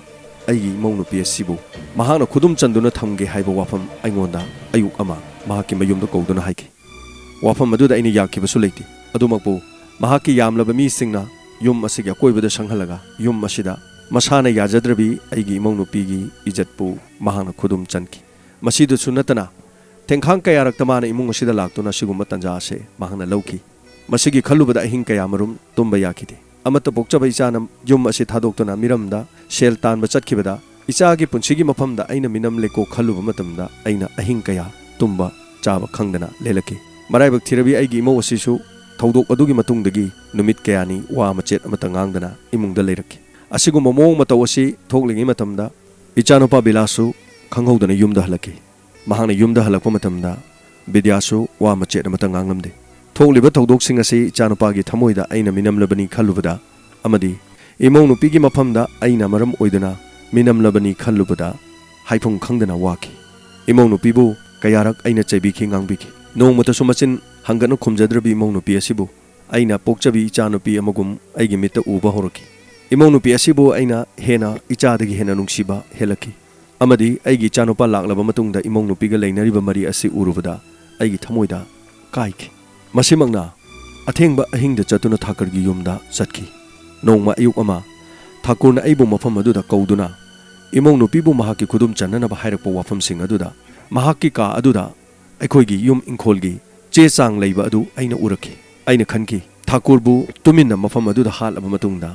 ꯑꯩꯒꯤ ꯏꯃꯧ ꯅꯨꯄꯤ ꯑꯁꯤꯕꯨ ꯃꯍꯥꯛꯅ ꯈꯨꯗꯨꯝ ꯆꯟꯗꯨꯅ ꯊꯝꯒꯦ ꯍꯥꯏꯕ ꯋꯥꯐꯝ ꯑꯩꯉꯣꯟꯗ ꯑꯌꯨꯛ ꯑꯃ ꯃꯍꯥꯛꯀꯤ ꯃꯌꯨꯝꯗ ꯀꯧꯗꯨꯅ ꯍꯥꯏꯈꯤ꯫ ꯋꯥꯐꯝ ꯑꯗꯨꯗ ꯑꯩꯅ ꯌꯥꯈꯤꯕꯁꯨ ꯂꯩꯇꯦ꯫ ꯑꯗꯨꯃꯛꯄꯨ ꯃꯍꯥꯛꯀꯤ ꯌꯥꯝꯂꯕ ꯃꯤꯁꯤꯡꯅ ꯌꯨꯝ ꯑꯁꯤꯒꯤ ꯑꯀꯣꯏꯕꯗ ꯁꯪꯍꯜꯂꯒ ꯌꯨꯝ ꯑꯁꯤꯗ ꯃꯁꯥꯅ ꯌꯥꯖꯗ꯭ꯔꯕꯤ ꯑꯩꯒꯤ ꯏꯃꯧ ꯅꯨꯄꯤꯒꯤ ꯏꯖꯠꯄꯨ ꯃꯍꯥꯛꯅ ꯈꯨꯗꯨꯝ ꯆꯟꯈꯤ꯫ ꯃꯁꯤꯗꯁꯨ ꯅꯠꯇꯅ ꯊꯦꯡꯈꯥꯡ ꯀꯌꯥꯔꯛꯇ ꯃꯥꯅ ꯏꯃꯨꯡ ꯑꯁꯤꯗ ꯂꯥꯛꯇꯨꯅ ꯁꯤꯒꯨꯝꯕ ꯇꯥꯟꯖꯥ ꯑꯁꯦ ꯃꯍꯥꯛꯅ ꯂꯧꯈꯤ꯫ ꯃꯁꯤꯒꯤ ꯈꯜꯂꯨꯕꯗ ꯑꯍꯤꯡ ꯀꯌꯥ ꯃꯔꯨꯝ ꯇꯨꯝꯕ ꯌꯥꯈꯤꯗꯦ꯫ ꯑꯃꯠꯇ ꯄꯣꯛꯆꯕ ꯏꯆꯥꯅ ꯌꯨꯝ ꯑꯁꯤ ꯊꯥꯗꯣꯛꯇꯨꯅ ꯃꯤꯔꯝꯗ ꯁꯦꯜ ꯇꯥꯟꯕ ꯆꯠꯈꯤꯕꯗ ꯏꯆꯥꯒꯤ ꯄꯨꯟꯁꯤꯒꯤ ꯃꯐꯝꯗ ꯑꯩꯅ ꯃꯤꯅꯝ ꯂꯩꯀꯣ ꯈꯜꯂꯨꯕ ꯃꯇꯝꯗ ꯑꯩꯅ ꯑꯍꯤꯡ ꯀꯌꯥ ꯇꯨꯝꯕ ꯆꯥꯕ ꯈꯪꯗꯅ ꯂꯦꯜꯂꯛꯈꯤ꯫ ꯃꯔꯥꯏꯕꯛ ꯊꯤꯔꯕꯤ ꯑꯩꯒꯤ ꯏꯃꯧ ꯑꯁꯤꯁꯨ ꯊꯧꯗꯣꯛ ꯑꯗꯨꯒꯤ ꯃꯇꯨꯡꯗꯒꯤ ꯅꯨꯃꯤꯠ ꯀꯌꯥꯅꯤ ꯋꯥ ꯃꯆꯦꯠ ꯑꯃꯠꯇ ꯉꯥꯡꯗꯅ ꯏꯃꯨꯡꯗ ꯂꯩꯔꯛꯈꯤ꯫ ꯑꯁꯤꯒꯨꯝꯕ ꯃꯑꯣꯡ ꯃꯇꯧ ꯑꯁꯤ ꯊꯣꯛꯂꯤꯉꯩ ꯃꯇꯝꯗ ꯏꯆꯥꯅꯨꯄꯥ ꯕꯤꯂꯥꯁꯁꯨ ꯈꯪꯍꯧꯗꯅ ꯌꯨꯝꯗ ꯍꯜꯂꯛꯈꯤ꯫ ꯃꯍꯥꯛꯅ ꯌꯨꯝꯗ ꯍꯜꯂꯛꯄ ꯃꯇꯝꯗ ꯕꯤꯗ꯭ꯌꯥꯁꯨ ꯋꯥ ꯃꯆꯦꯠ ꯑꯃꯠꯇ ꯉꯥꯡꯂꯝꯗꯦ꯫ ꯊꯣꯛꯂꯤꯕ ꯊꯧꯗꯣꯛꯁꯤꯡ ꯑꯁꯤ ꯏꯆꯥꯅꯨꯄꯥꯒꯤ ꯊꯃꯣꯏꯗ ꯑꯩꯅ ꯃꯤꯅꯝꯂꯕꯅꯤ ꯈꯜꯂꯨꯕꯗ ꯑꯃꯗꯤ ꯏꯃꯧ ꯅꯨꯄꯤꯒꯤ ꯃꯐꯝꯗ ꯑꯩꯅ ꯃꯔꯝ ꯑꯣꯏꯗꯨꯅ ꯃꯤꯅꯝꯂꯕꯅꯤ ꯈꯜꯂꯨꯕꯗ ꯍꯥꯏꯐꯝ ꯈꯪꯗꯅ ꯋꯥꯈꯤ꯫ ꯏꯃꯧ ꯅꯨꯄꯤꯕꯨ ꯀꯌꯥꯔꯛ ꯑꯩꯅ ꯆꯩꯕꯤꯈꯤ, ꯉꯥꯡꯕꯤꯈꯤ꯫ ꯅꯣꯡꯃꯇꯁꯨ ꯃꯆꯤꯟ ꯍꯪꯒꯠꯅ ꯈꯨꯝꯖꯗ꯭ꯔꯕꯤ ꯏꯃꯧ ꯅꯨꯄꯤ ꯑꯁꯤꯕꯨ ꯑꯩꯅ ꯄꯣꯛꯆꯕꯤ ꯏꯆꯥ ꯅꯨꯄꯤ ꯑꯃꯒꯨꯝ ꯑꯩꯒꯤ ꯃꯤꯠꯇ ꯎꯕ ꯍꯧꯔꯛꯈꯤ꯫ ꯏꯃꯧ ꯅꯨꯄꯤ ꯑꯁꯤꯕꯨ ꯑꯩꯅ ꯍꯦꯟꯅ ꯏꯆꯥꯗꯒꯤ ꯍꯦꯟꯅ ꯅꯨꯡꯁꯤꯕ ꯍꯦꯜꯂꯛꯈꯤ꯫ ꯑꯃꯗꯤ ꯑꯩꯒꯤ ꯏꯆꯥꯅꯨꯄꯥ ꯂꯥꯛꯂꯕ ꯃꯇꯨꯡꯗ ꯏꯃꯧ ꯅꯨꯄꯤꯒ ꯂꯩꯅꯔꯤꯕ ꯃꯔꯤ ꯑꯁꯤ ꯎꯔꯨꯕꯗ ꯑꯩꯒꯤ ꯊꯃꯣꯏꯗ ꯀꯥꯏꯈꯤ꯫ ꯃꯁꯤꯃꯛꯅ ꯑꯊꯦꯡꯕ ꯑꯍꯤꯡꯗ ꯆꯠꯇꯨꯅ ꯊꯥꯀꯨꯔꯒꯤ ꯌꯨꯝꯗ ꯆꯠꯈꯤ꯫ ꯅꯣꯡꯃ ꯑꯌꯨꯛ ꯑꯃ ꯊꯥꯀꯨꯔꯅ ꯑꯩꯕꯨ ꯃꯐꯝ ꯑꯗꯨꯗ ꯀꯧꯗꯨꯅ ꯏꯃꯧ ꯅꯨꯄꯤꯕꯨ ꯃꯍꯥꯛꯀꯤ ꯈꯨꯗꯨꯝ ꯆꯟꯅꯅꯕ ꯍꯥꯏꯔꯛꯄ ꯋꯥꯐꯝꯁꯤꯡ ꯑꯗꯨꯗ ꯃꯍꯥꯛꯀꯤ ꯀꯥ ꯑꯗꯨꯗ ꯑꯩꯈꯣꯏꯒꯤ ꯌꯨꯝ ꯏꯪꯈꯣꯜꯒꯤ ꯆꯦ ꯆꯥꯡ ꯂꯩꯕ ꯑꯗꯨ ꯑꯩꯅ ꯎꯔꯛꯈꯤ꯫ ꯑꯩꯅ ꯈꯟꯈꯤ, ꯊꯥꯀꯨꯔꯕꯨ ꯇꯨꯃꯤꯟꯅ ꯃꯐꯝ ꯑꯗꯨꯗ ꯍꯥꯠꯂꯕ ꯃꯇꯨꯡꯗ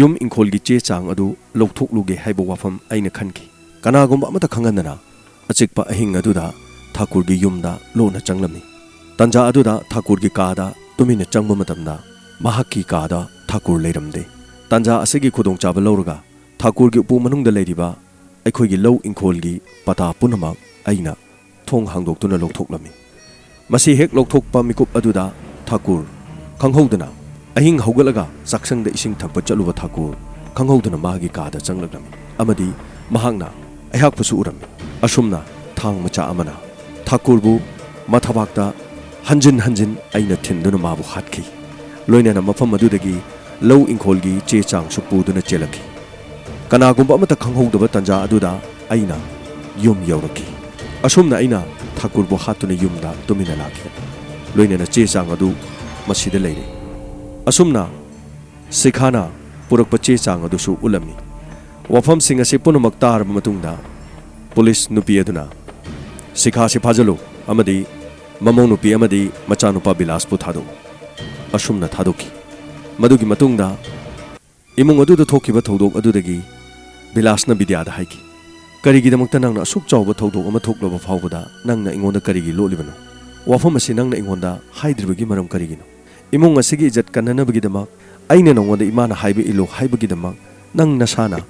ꯌꯨꯝ ꯏꯪꯈꯣꯜꯒꯤ ꯆꯦ ꯆꯥꯡ ꯑꯗꯨ ꯂꯧꯊꯣꯛꯂꯨꯒꯦ ꯍꯥꯏꯕ ꯋꯥꯐꯝ ꯑꯩꯅ ꯈꯟꯈꯤ꯫ ꯀꯅꯥꯒꯨꯝꯕ ꯑꯃꯠꯇ ꯈꯪꯍꯟꯗꯅ ꯑꯆꯤꯛꯄ ꯑꯍꯤꯡ ꯑꯗꯨꯗ ꯊꯥꯀꯨꯔꯒꯤ ꯌꯨꯝꯗ ꯂꯣꯟꯅ ꯆꯪꯂꯝꯃꯤ꯫ ꯇꯟꯖꯥ ꯑꯗꯨꯗ ꯊꯥꯀꯨꯔꯒꯤ ꯀꯥꯗ ꯇꯨꯃꯤꯟꯅ ꯆꯪꯕ ꯃꯇꯝꯗ ꯃꯍꯥꯛꯀꯤ ꯀꯥꯗ ꯊꯥꯀꯨꯔ ꯂꯩꯔꯝꯗꯦ꯫ ꯇꯟꯖꯥ ꯑꯁꯤꯒꯤ ꯈꯨꯗꯣꯡꯆꯥꯕ ꯂꯧꯔꯒ ꯊꯥꯀꯨꯔꯒꯤ ꯎꯄꯨ ꯃꯅꯨꯡꯗ ꯂꯩꯔꯤꯕ ꯑꯩꯈꯣꯏꯒꯤ ꯂꯧ ꯏꯪꯈꯣꯜꯒꯤ ꯄꯇꯥ ꯄꯨꯝꯅꯃꯛ ꯑꯩꯅ ꯊꯣꯡ ꯍꯥꯡꯗꯣꯛꯇꯨꯅ ꯂꯧꯊꯣꯛꯂꯝꯃꯤ꯫ ꯃꯁꯤ ꯍꯦꯛ ꯂꯧꯊꯣꯛꯄ ꯃꯤꯀꯨꯞ ꯑꯗꯨꯗ ꯊꯥꯀꯨꯔ ꯈꯪꯍꯧꯗꯅ, ꯑꯍꯤꯡ ꯍꯧꯒꯠꯂꯒ ꯆꯥꯛꯁꯪꯗ ꯏꯁꯤꯡ ꯊꯛꯄ ꯆꯠꯂꯨꯕ ꯊꯥꯀꯨꯔ ꯈꯪꯍꯧꯗꯅ ꯃꯥꯒꯤ ꯀꯥꯗ ꯆꯪꯂꯛꯂꯝꯃꯤ ꯑꯃꯗꯤ ꯃꯍꯥꯛꯅ ꯑꯩꯍꯥꯛꯄꯨꯁꯨ ꯎꯔꯝꯃꯤ꯫ ꯑꯁꯨꯝꯅ ꯊꯥꯡ ꯃꯆꯥ ꯑꯃꯅ ꯊꯥꯀꯨꯔꯕꯨ ꯃꯊꯕꯥꯛꯇ ꯍꯟꯖꯤꯟ ꯍꯟꯖꯤꯟ ꯑꯩꯅ ꯊꯤꯟꯗꯨꯅ ꯃꯥꯕꯨ ꯍꯥꯠꯈꯤ꯫ ꯂꯣꯏꯅꯅ ꯃꯐꯝ ꯑꯗꯨꯗꯒꯤ ꯂꯧ ꯏꯪꯈꯣꯜꯒꯤ ꯆꯦ ꯆꯥꯡꯁꯨ ꯄꯨꯗꯨꯅ ꯆꯦꯜꯂꯛꯈꯤ꯫ ꯀꯅꯥꯒꯨꯝꯕ ꯑꯃꯠꯇ ꯈꯪꯍꯧꯗꯕ ꯇꯟꯖꯥ ꯑꯗꯨꯗ ꯑꯩꯅ ꯌꯨꯝ ꯌꯧꯔꯛꯈꯤ꯫ ꯑꯁꯨꯝꯅ ꯑꯩꯅ ꯊꯥꯀꯨꯔꯕꯨ ꯍꯥꯠꯇꯨꯅ ꯌꯨꯝꯗ ꯇꯨꯃꯤꯟꯅ ꯂꯥꯛꯈꯤ꯫ ꯂꯣꯏꯅꯅ ꯆꯦ ꯆꯥꯡ ꯑꯗꯨ ꯃꯁꯤꯗ ꯂꯩꯔꯦ꯫ ꯑꯁꯨꯝꯅ ꯁꯤꯈꯥꯅ ꯄꯨꯔꯛꯄ ꯆꯦ ꯆꯥꯡ ꯑꯗꯨꯁꯨ ꯎꯠꯂꯝꯃꯤ꯫ ꯋꯥꯐꯝꯁꯤꯡ ꯑꯁꯤ ꯄꯨꯝꯅꯃꯛ ꯇꯥꯔꯕ ꯃꯇꯨꯡꯗ ꯄꯨꯂꯤꯁ ꯅꯨꯄꯤ ꯑꯗꯨꯅ, "ꯁꯤꯈꯥꯁꯤ ꯐꯥꯖꯤꯜꯂꯨ ꯑꯃꯗꯤ ꯃꯃꯧ ꯅꯨꯄꯤ ꯑꯃꯗꯤ ꯃꯆꯥꯅꯨꯄꯥ ꯕꯤꯂꯥꯁꯄꯨ ꯊꯥꯗꯣꯛꯎ꯫" ꯑꯁꯨꯝꯅ ꯊꯥꯗꯣꯛꯈꯤ꯫ ꯃꯗꯨꯒꯤ ꯃꯇꯨꯡꯗ ꯏꯃꯨꯡ ꯑꯗꯨꯗ ꯊꯣꯛꯈꯤꯕ ꯊꯧꯗꯣꯛ ꯑꯗꯨꯗꯒꯤ ꯕꯤꯂꯥꯁꯅ ꯕꯤꯗ꯭ꯌꯥꯗ ꯍꯥꯏꯈꯤ, "ꯀꯔꯤꯒꯤꯗꯃꯛꯇ ꯅꯪꯅ ꯑꯁꯨꯛ ꯆꯥꯎꯕ ꯊꯧꯗꯣꯛ ꯑꯃ ꯊꯣꯛꯂꯕ ꯐꯥꯎꯕꯗ ꯅꯪꯅ ꯑꯩꯉꯣꯟꯗ ꯀꯔꯤꯒꯤ ꯂꯣꯠꯂꯤꯕꯅꯣ? ꯋꯥꯐꯝ ꯑꯁꯤ ꯅꯪꯅ ꯑꯩꯉꯣꯟꯗ ꯍꯥꯏꯗ꯭ꯔꯤꯕꯒꯤ ꯃꯔꯝ ꯀꯔꯤꯒꯤꯅꯣ? ꯏꯃꯨꯡ ꯑꯁꯤꯒꯤ ꯏꯖꯠ ꯀꯟꯅꯅꯕꯒꯤꯗꯃꯛ, ꯑꯩꯅ ꯅꯉꯣꯟꯗ ꯏꯃꯥꯅ ꯍꯥꯏꯕ ꯏꯜꯂꯨ ꯍꯥꯏꯕꯒꯤꯗꯃꯛ ꯅꯪ ꯅꯁꯥꯅ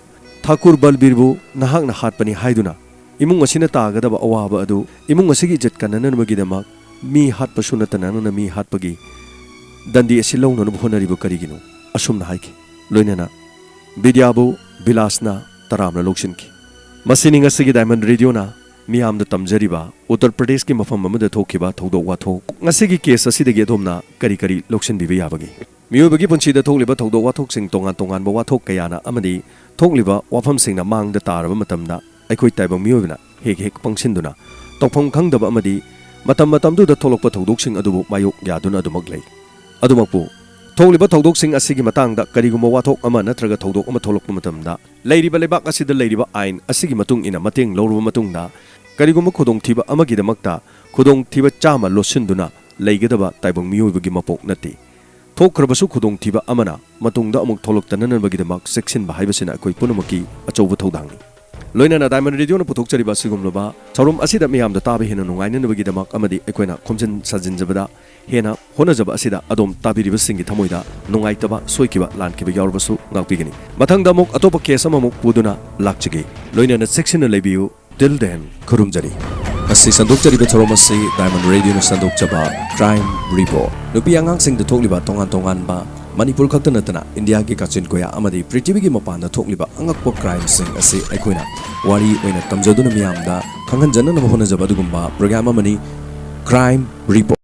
ꯊꯥꯀꯨꯔ ꯕꯜꯕꯤꯔꯕꯨ ꯅꯍꯥꯛꯅ ꯍꯥꯠꯄꯅꯤ ꯍꯥꯏꯗꯨꯅ ꯏꯃꯨꯡ ꯑꯁꯤꯅ ꯇꯥꯒꯗꯕ ꯑꯋꯥꯕ ꯑꯗꯨ ꯏꯃꯨꯡ ꯑꯁꯤꯒꯤ ꯏꯖꯠ ꯀꯟꯅꯅꯕꯒꯤꯗꯃꯛ ꯃꯤ ꯍꯥꯠꯄꯁꯨ ꯅꯠꯇꯅ ꯅꯪꯅ ꯃꯤ ꯍꯥꯠꯄꯒꯤ ꯗꯟꯗꯤ ꯑꯁꯤ ꯂꯧꯅꯅꯕ ꯍꯣꯠꯅꯔꯤꯕ ꯀꯔꯤꯒꯤꯅꯣ?" ꯑꯁꯨꯝꯅ ꯍꯥꯏꯈꯤ꯫ ꯂꯣꯏꯅꯅ ꯕꯤꯗ꯭ꯌꯥꯕꯨ ꯕꯤꯂꯥꯁꯅ ꯇꯔꯥꯝꯅ ꯂꯧꯁꯤꯟꯈꯤ꯫ ꯃꯁꯤꯅꯤ ꯉꯁꯤꯒꯤ ꯗꯥꯏꯃꯟ ꯔꯦꯗꯤꯑꯣꯅ ꯃꯤꯌꯥꯝꯗ ꯇꯝꯖꯔꯤꯕ ꯎꯠꯇꯔ ꯄ꯭ꯔꯗꯦꯁꯀꯤ ꯃꯐꯝ ꯑꯃꯗ ꯊꯣꯛꯈꯤꯕ ꯊꯧꯗꯣꯛ ꯋꯥꯊꯣꯛ꯫ ꯉꯁꯤꯒꯤ ꯀꯦꯁ ꯑꯁꯤꯗꯒꯤ ꯑꯗꯣꯝꯅ ꯀꯔꯤ ꯀꯔꯤ ꯂꯧꯁꯤꯟꯕꯤꯕ ꯌꯥꯕꯒꯦ? ꯃꯤꯑꯣꯏꯕꯒꯤ ꯄꯨꯟꯁꯤꯗ ꯊꯣꯛꯂꯤꯕ ꯊꯧꯗꯣꯛ ꯋꯥꯊꯣꯛꯁꯤꯡ, ꯇꯣꯉꯥꯟ ꯇꯣꯉꯥꯟꯕ ꯋꯥꯊꯣꯛ ꯀꯌꯥꯅ ꯑꯃꯗꯤ ꯊꯣꯛꯂꯤꯕ ꯋꯥꯐꯝꯁꯤꯡꯅ ꯃꯥꯡꯗ ꯇꯥꯔꯕ ꯃꯇꯝꯗ, ꯑꯩꯈꯣꯏ ꯇꯥꯏꯕꯪ ꯃꯤꯑꯣꯏꯕꯅ ꯍꯦꯛ ꯍꯦꯛ ꯄꯪꯁꯤꯟꯗꯨꯅ ꯇꯧꯐꯝ ꯈꯪꯗꯕ ꯑꯃꯗꯤ ꯃꯇꯝ ꯃꯇꯝꯗꯨꯗ ꯊꯣꯛꯂꯛꯄ ꯊꯧꯗꯣꯛꯁꯤꯡ ꯑꯗꯨꯕꯨ ꯃꯥꯌꯣꯛ ꯌꯥꯗꯨꯅ ꯑꯗꯨꯃꯛ ꯂꯩ꯫ ꯑꯗꯨꯃꯛꯄꯨ, ꯊꯣꯛꯂꯤꯕ ꯊꯧꯗꯣꯛꯁꯤꯡ ꯑꯁꯤꯒꯤ ꯃꯇꯥꯡꯗ ꯀꯔꯤꯒꯨꯝꯕ ꯋꯥꯊꯣꯛ ꯑꯃ ꯅꯠꯇ꯭ꯔꯒ ꯊꯧꯗꯣꯛ ꯑꯃ ꯊꯣꯛꯂꯛꯄ ꯃꯇꯝꯗ, ꯂꯩꯔꯤꯕ ꯂꯩꯕꯥꯛ ꯑꯁꯤꯗ ꯂꯩꯔꯤꯕ ꯑꯥꯏꯟ ꯑꯁꯤꯒꯤ ꯃꯇꯨꯡ ꯏꯟꯅ ꯃꯇꯦꯡ ꯂꯧꯔꯕ ꯃꯇꯨꯡꯗ, ꯀꯔꯤꯒꯨꯝꯕ ꯈꯨꯗꯣꯡꯊꯤꯕ ꯑꯃꯒꯤꯗꯃꯛꯇ ꯈꯨꯗꯣꯡꯊꯤꯕ ꯆꯥꯝꯃ ꯂꯣꯠꯁꯤꯟꯗꯨꯅ ꯂꯩꯒꯗꯕ ꯇꯥꯏꯕꯪ ꯃꯤꯑꯣꯏꯕꯒꯤ ꯃꯄꯣꯛ ꯅꯠꯇꯦ꯫ ꯊꯣꯛꯈ꯭ꯔꯕꯁꯨ ꯈꯨꯗꯣꯡꯊꯤꯕ ꯑꯃꯅ ꯃꯇꯨꯡꯗ ꯑꯃꯨꯛ ꯊꯣꯛꯂꯛꯇꯅꯅꯕꯒꯤꯗꯃꯛ ꯆꯦꯛꯁꯤꯟꯕ ꯍꯥꯏꯕꯁꯤꯅ ꯑꯩꯈꯣꯏ ꯄꯨꯝꯅꯃꯛꯀꯤ ꯑꯆꯧꯕ ꯊꯧꯗꯥꯡꯅꯤ꯫ ꯂꯣꯏꯅꯅ Diamond Radio ꯅ ꯄꯨꯊꯣꯛꯆꯔꯤꯕ ꯑꯁꯤꯒꯨꯝꯂꯕ ꯊꯧꯔꯝ ꯑꯁꯤꯗ ꯃꯤꯌꯥꯝꯗ ꯇꯥꯕ ꯍꯦꯟꯅ ꯅꯨꯡꯉꯥꯏꯅꯅꯕꯒꯤꯗꯃꯛ ꯑꯃꯗꯤ ꯑꯩꯈꯣꯏꯅ ꯈꯣꯝꯖꯤꯟ ꯁꯥꯖꯤꯟꯖꯕꯗ ꯍꯦꯟꯅ ꯍꯣꯠꯅꯖꯕ ꯑꯁꯤꯗ ꯑꯗꯣꯝ ꯇꯥꯕꯤꯔꯤꯕꯁꯤꯡꯒꯤ ꯊꯃꯣꯏꯗ ꯅꯨꯡꯉꯥꯏꯇꯕ, ꯁꯣꯏꯈꯤꯕ, ꯂꯥꯟꯈꯤꯕ ꯌꯥꯎꯔꯕꯁꯨ ꯉꯥꯛꯄꯤꯒꯅꯤ꯫ ꯃꯊꯪꯗ ꯑꯃꯨꯛ ꯑꯇꯣꯞꯄ ꯀꯦꯁ ꯑꯃꯃꯨꯛ ꯄꯨꯗꯨꯅ ꯂꯥꯛꯆꯒꯦ꯫ ꯂꯣꯏꯅꯅ ꯆꯦꯛꯁꯤꯟꯅ ꯂꯩꯕꯤꯌꯨ꯫ Till then, ꯈꯨꯔꯨꯝꯖꯔꯤ꯫ ꯉꯁꯤ ꯁꯟꯗꯣꯛꯆꯔꯤꯕ ꯊꯧꯔꯝ ꯑꯁꯤ Diamond Radio ꯅ ꯁꯟꯗꯣꯛꯆꯕ Crime Report꯫ ꯅꯨꯄꯤ ꯑꯉꯥꯡꯁꯤꯡꯗ ꯊꯣꯛꯂꯤꯕ ꯇꯣꯉꯥꯟ ꯇꯣꯉꯥꯟꯕ, ꯃꯅꯤꯄꯨꯔ ꯈꯛꯇ ꯅꯠꯇꯅ ꯏꯟꯗꯤꯌꯥꯒꯤ ꯀꯥꯆꯤꯟ ꯀꯣꯌꯥ ꯑꯃꯗꯤ ꯄ꯭ꯔꯤꯊꯤꯕꯤꯒꯤ ꯃꯄꯥꯟꯗ ꯊꯣꯛꯂꯤꯕ ꯑꯉꯛꯄ ꯀ꯭ꯔꯥꯏꯝꯁꯤꯡ ꯑꯁꯤ ꯑꯩꯈꯣꯏꯅ ꯋꯥꯔꯤ ꯑꯣꯏꯅ ꯇꯝꯖꯗꯨꯅ ꯃꯤꯌꯥꯝꯗ ꯈꯪꯍꯟꯖꯅꯅꯕ ꯍꯣꯠꯅꯖꯕ ꯑꯗꯨꯒꯨꯝꯕ ꯄ꯭ꯔꯣꯒ꯭ꯔꯥꯝ ꯑꯃꯅꯤ Crime Report꯫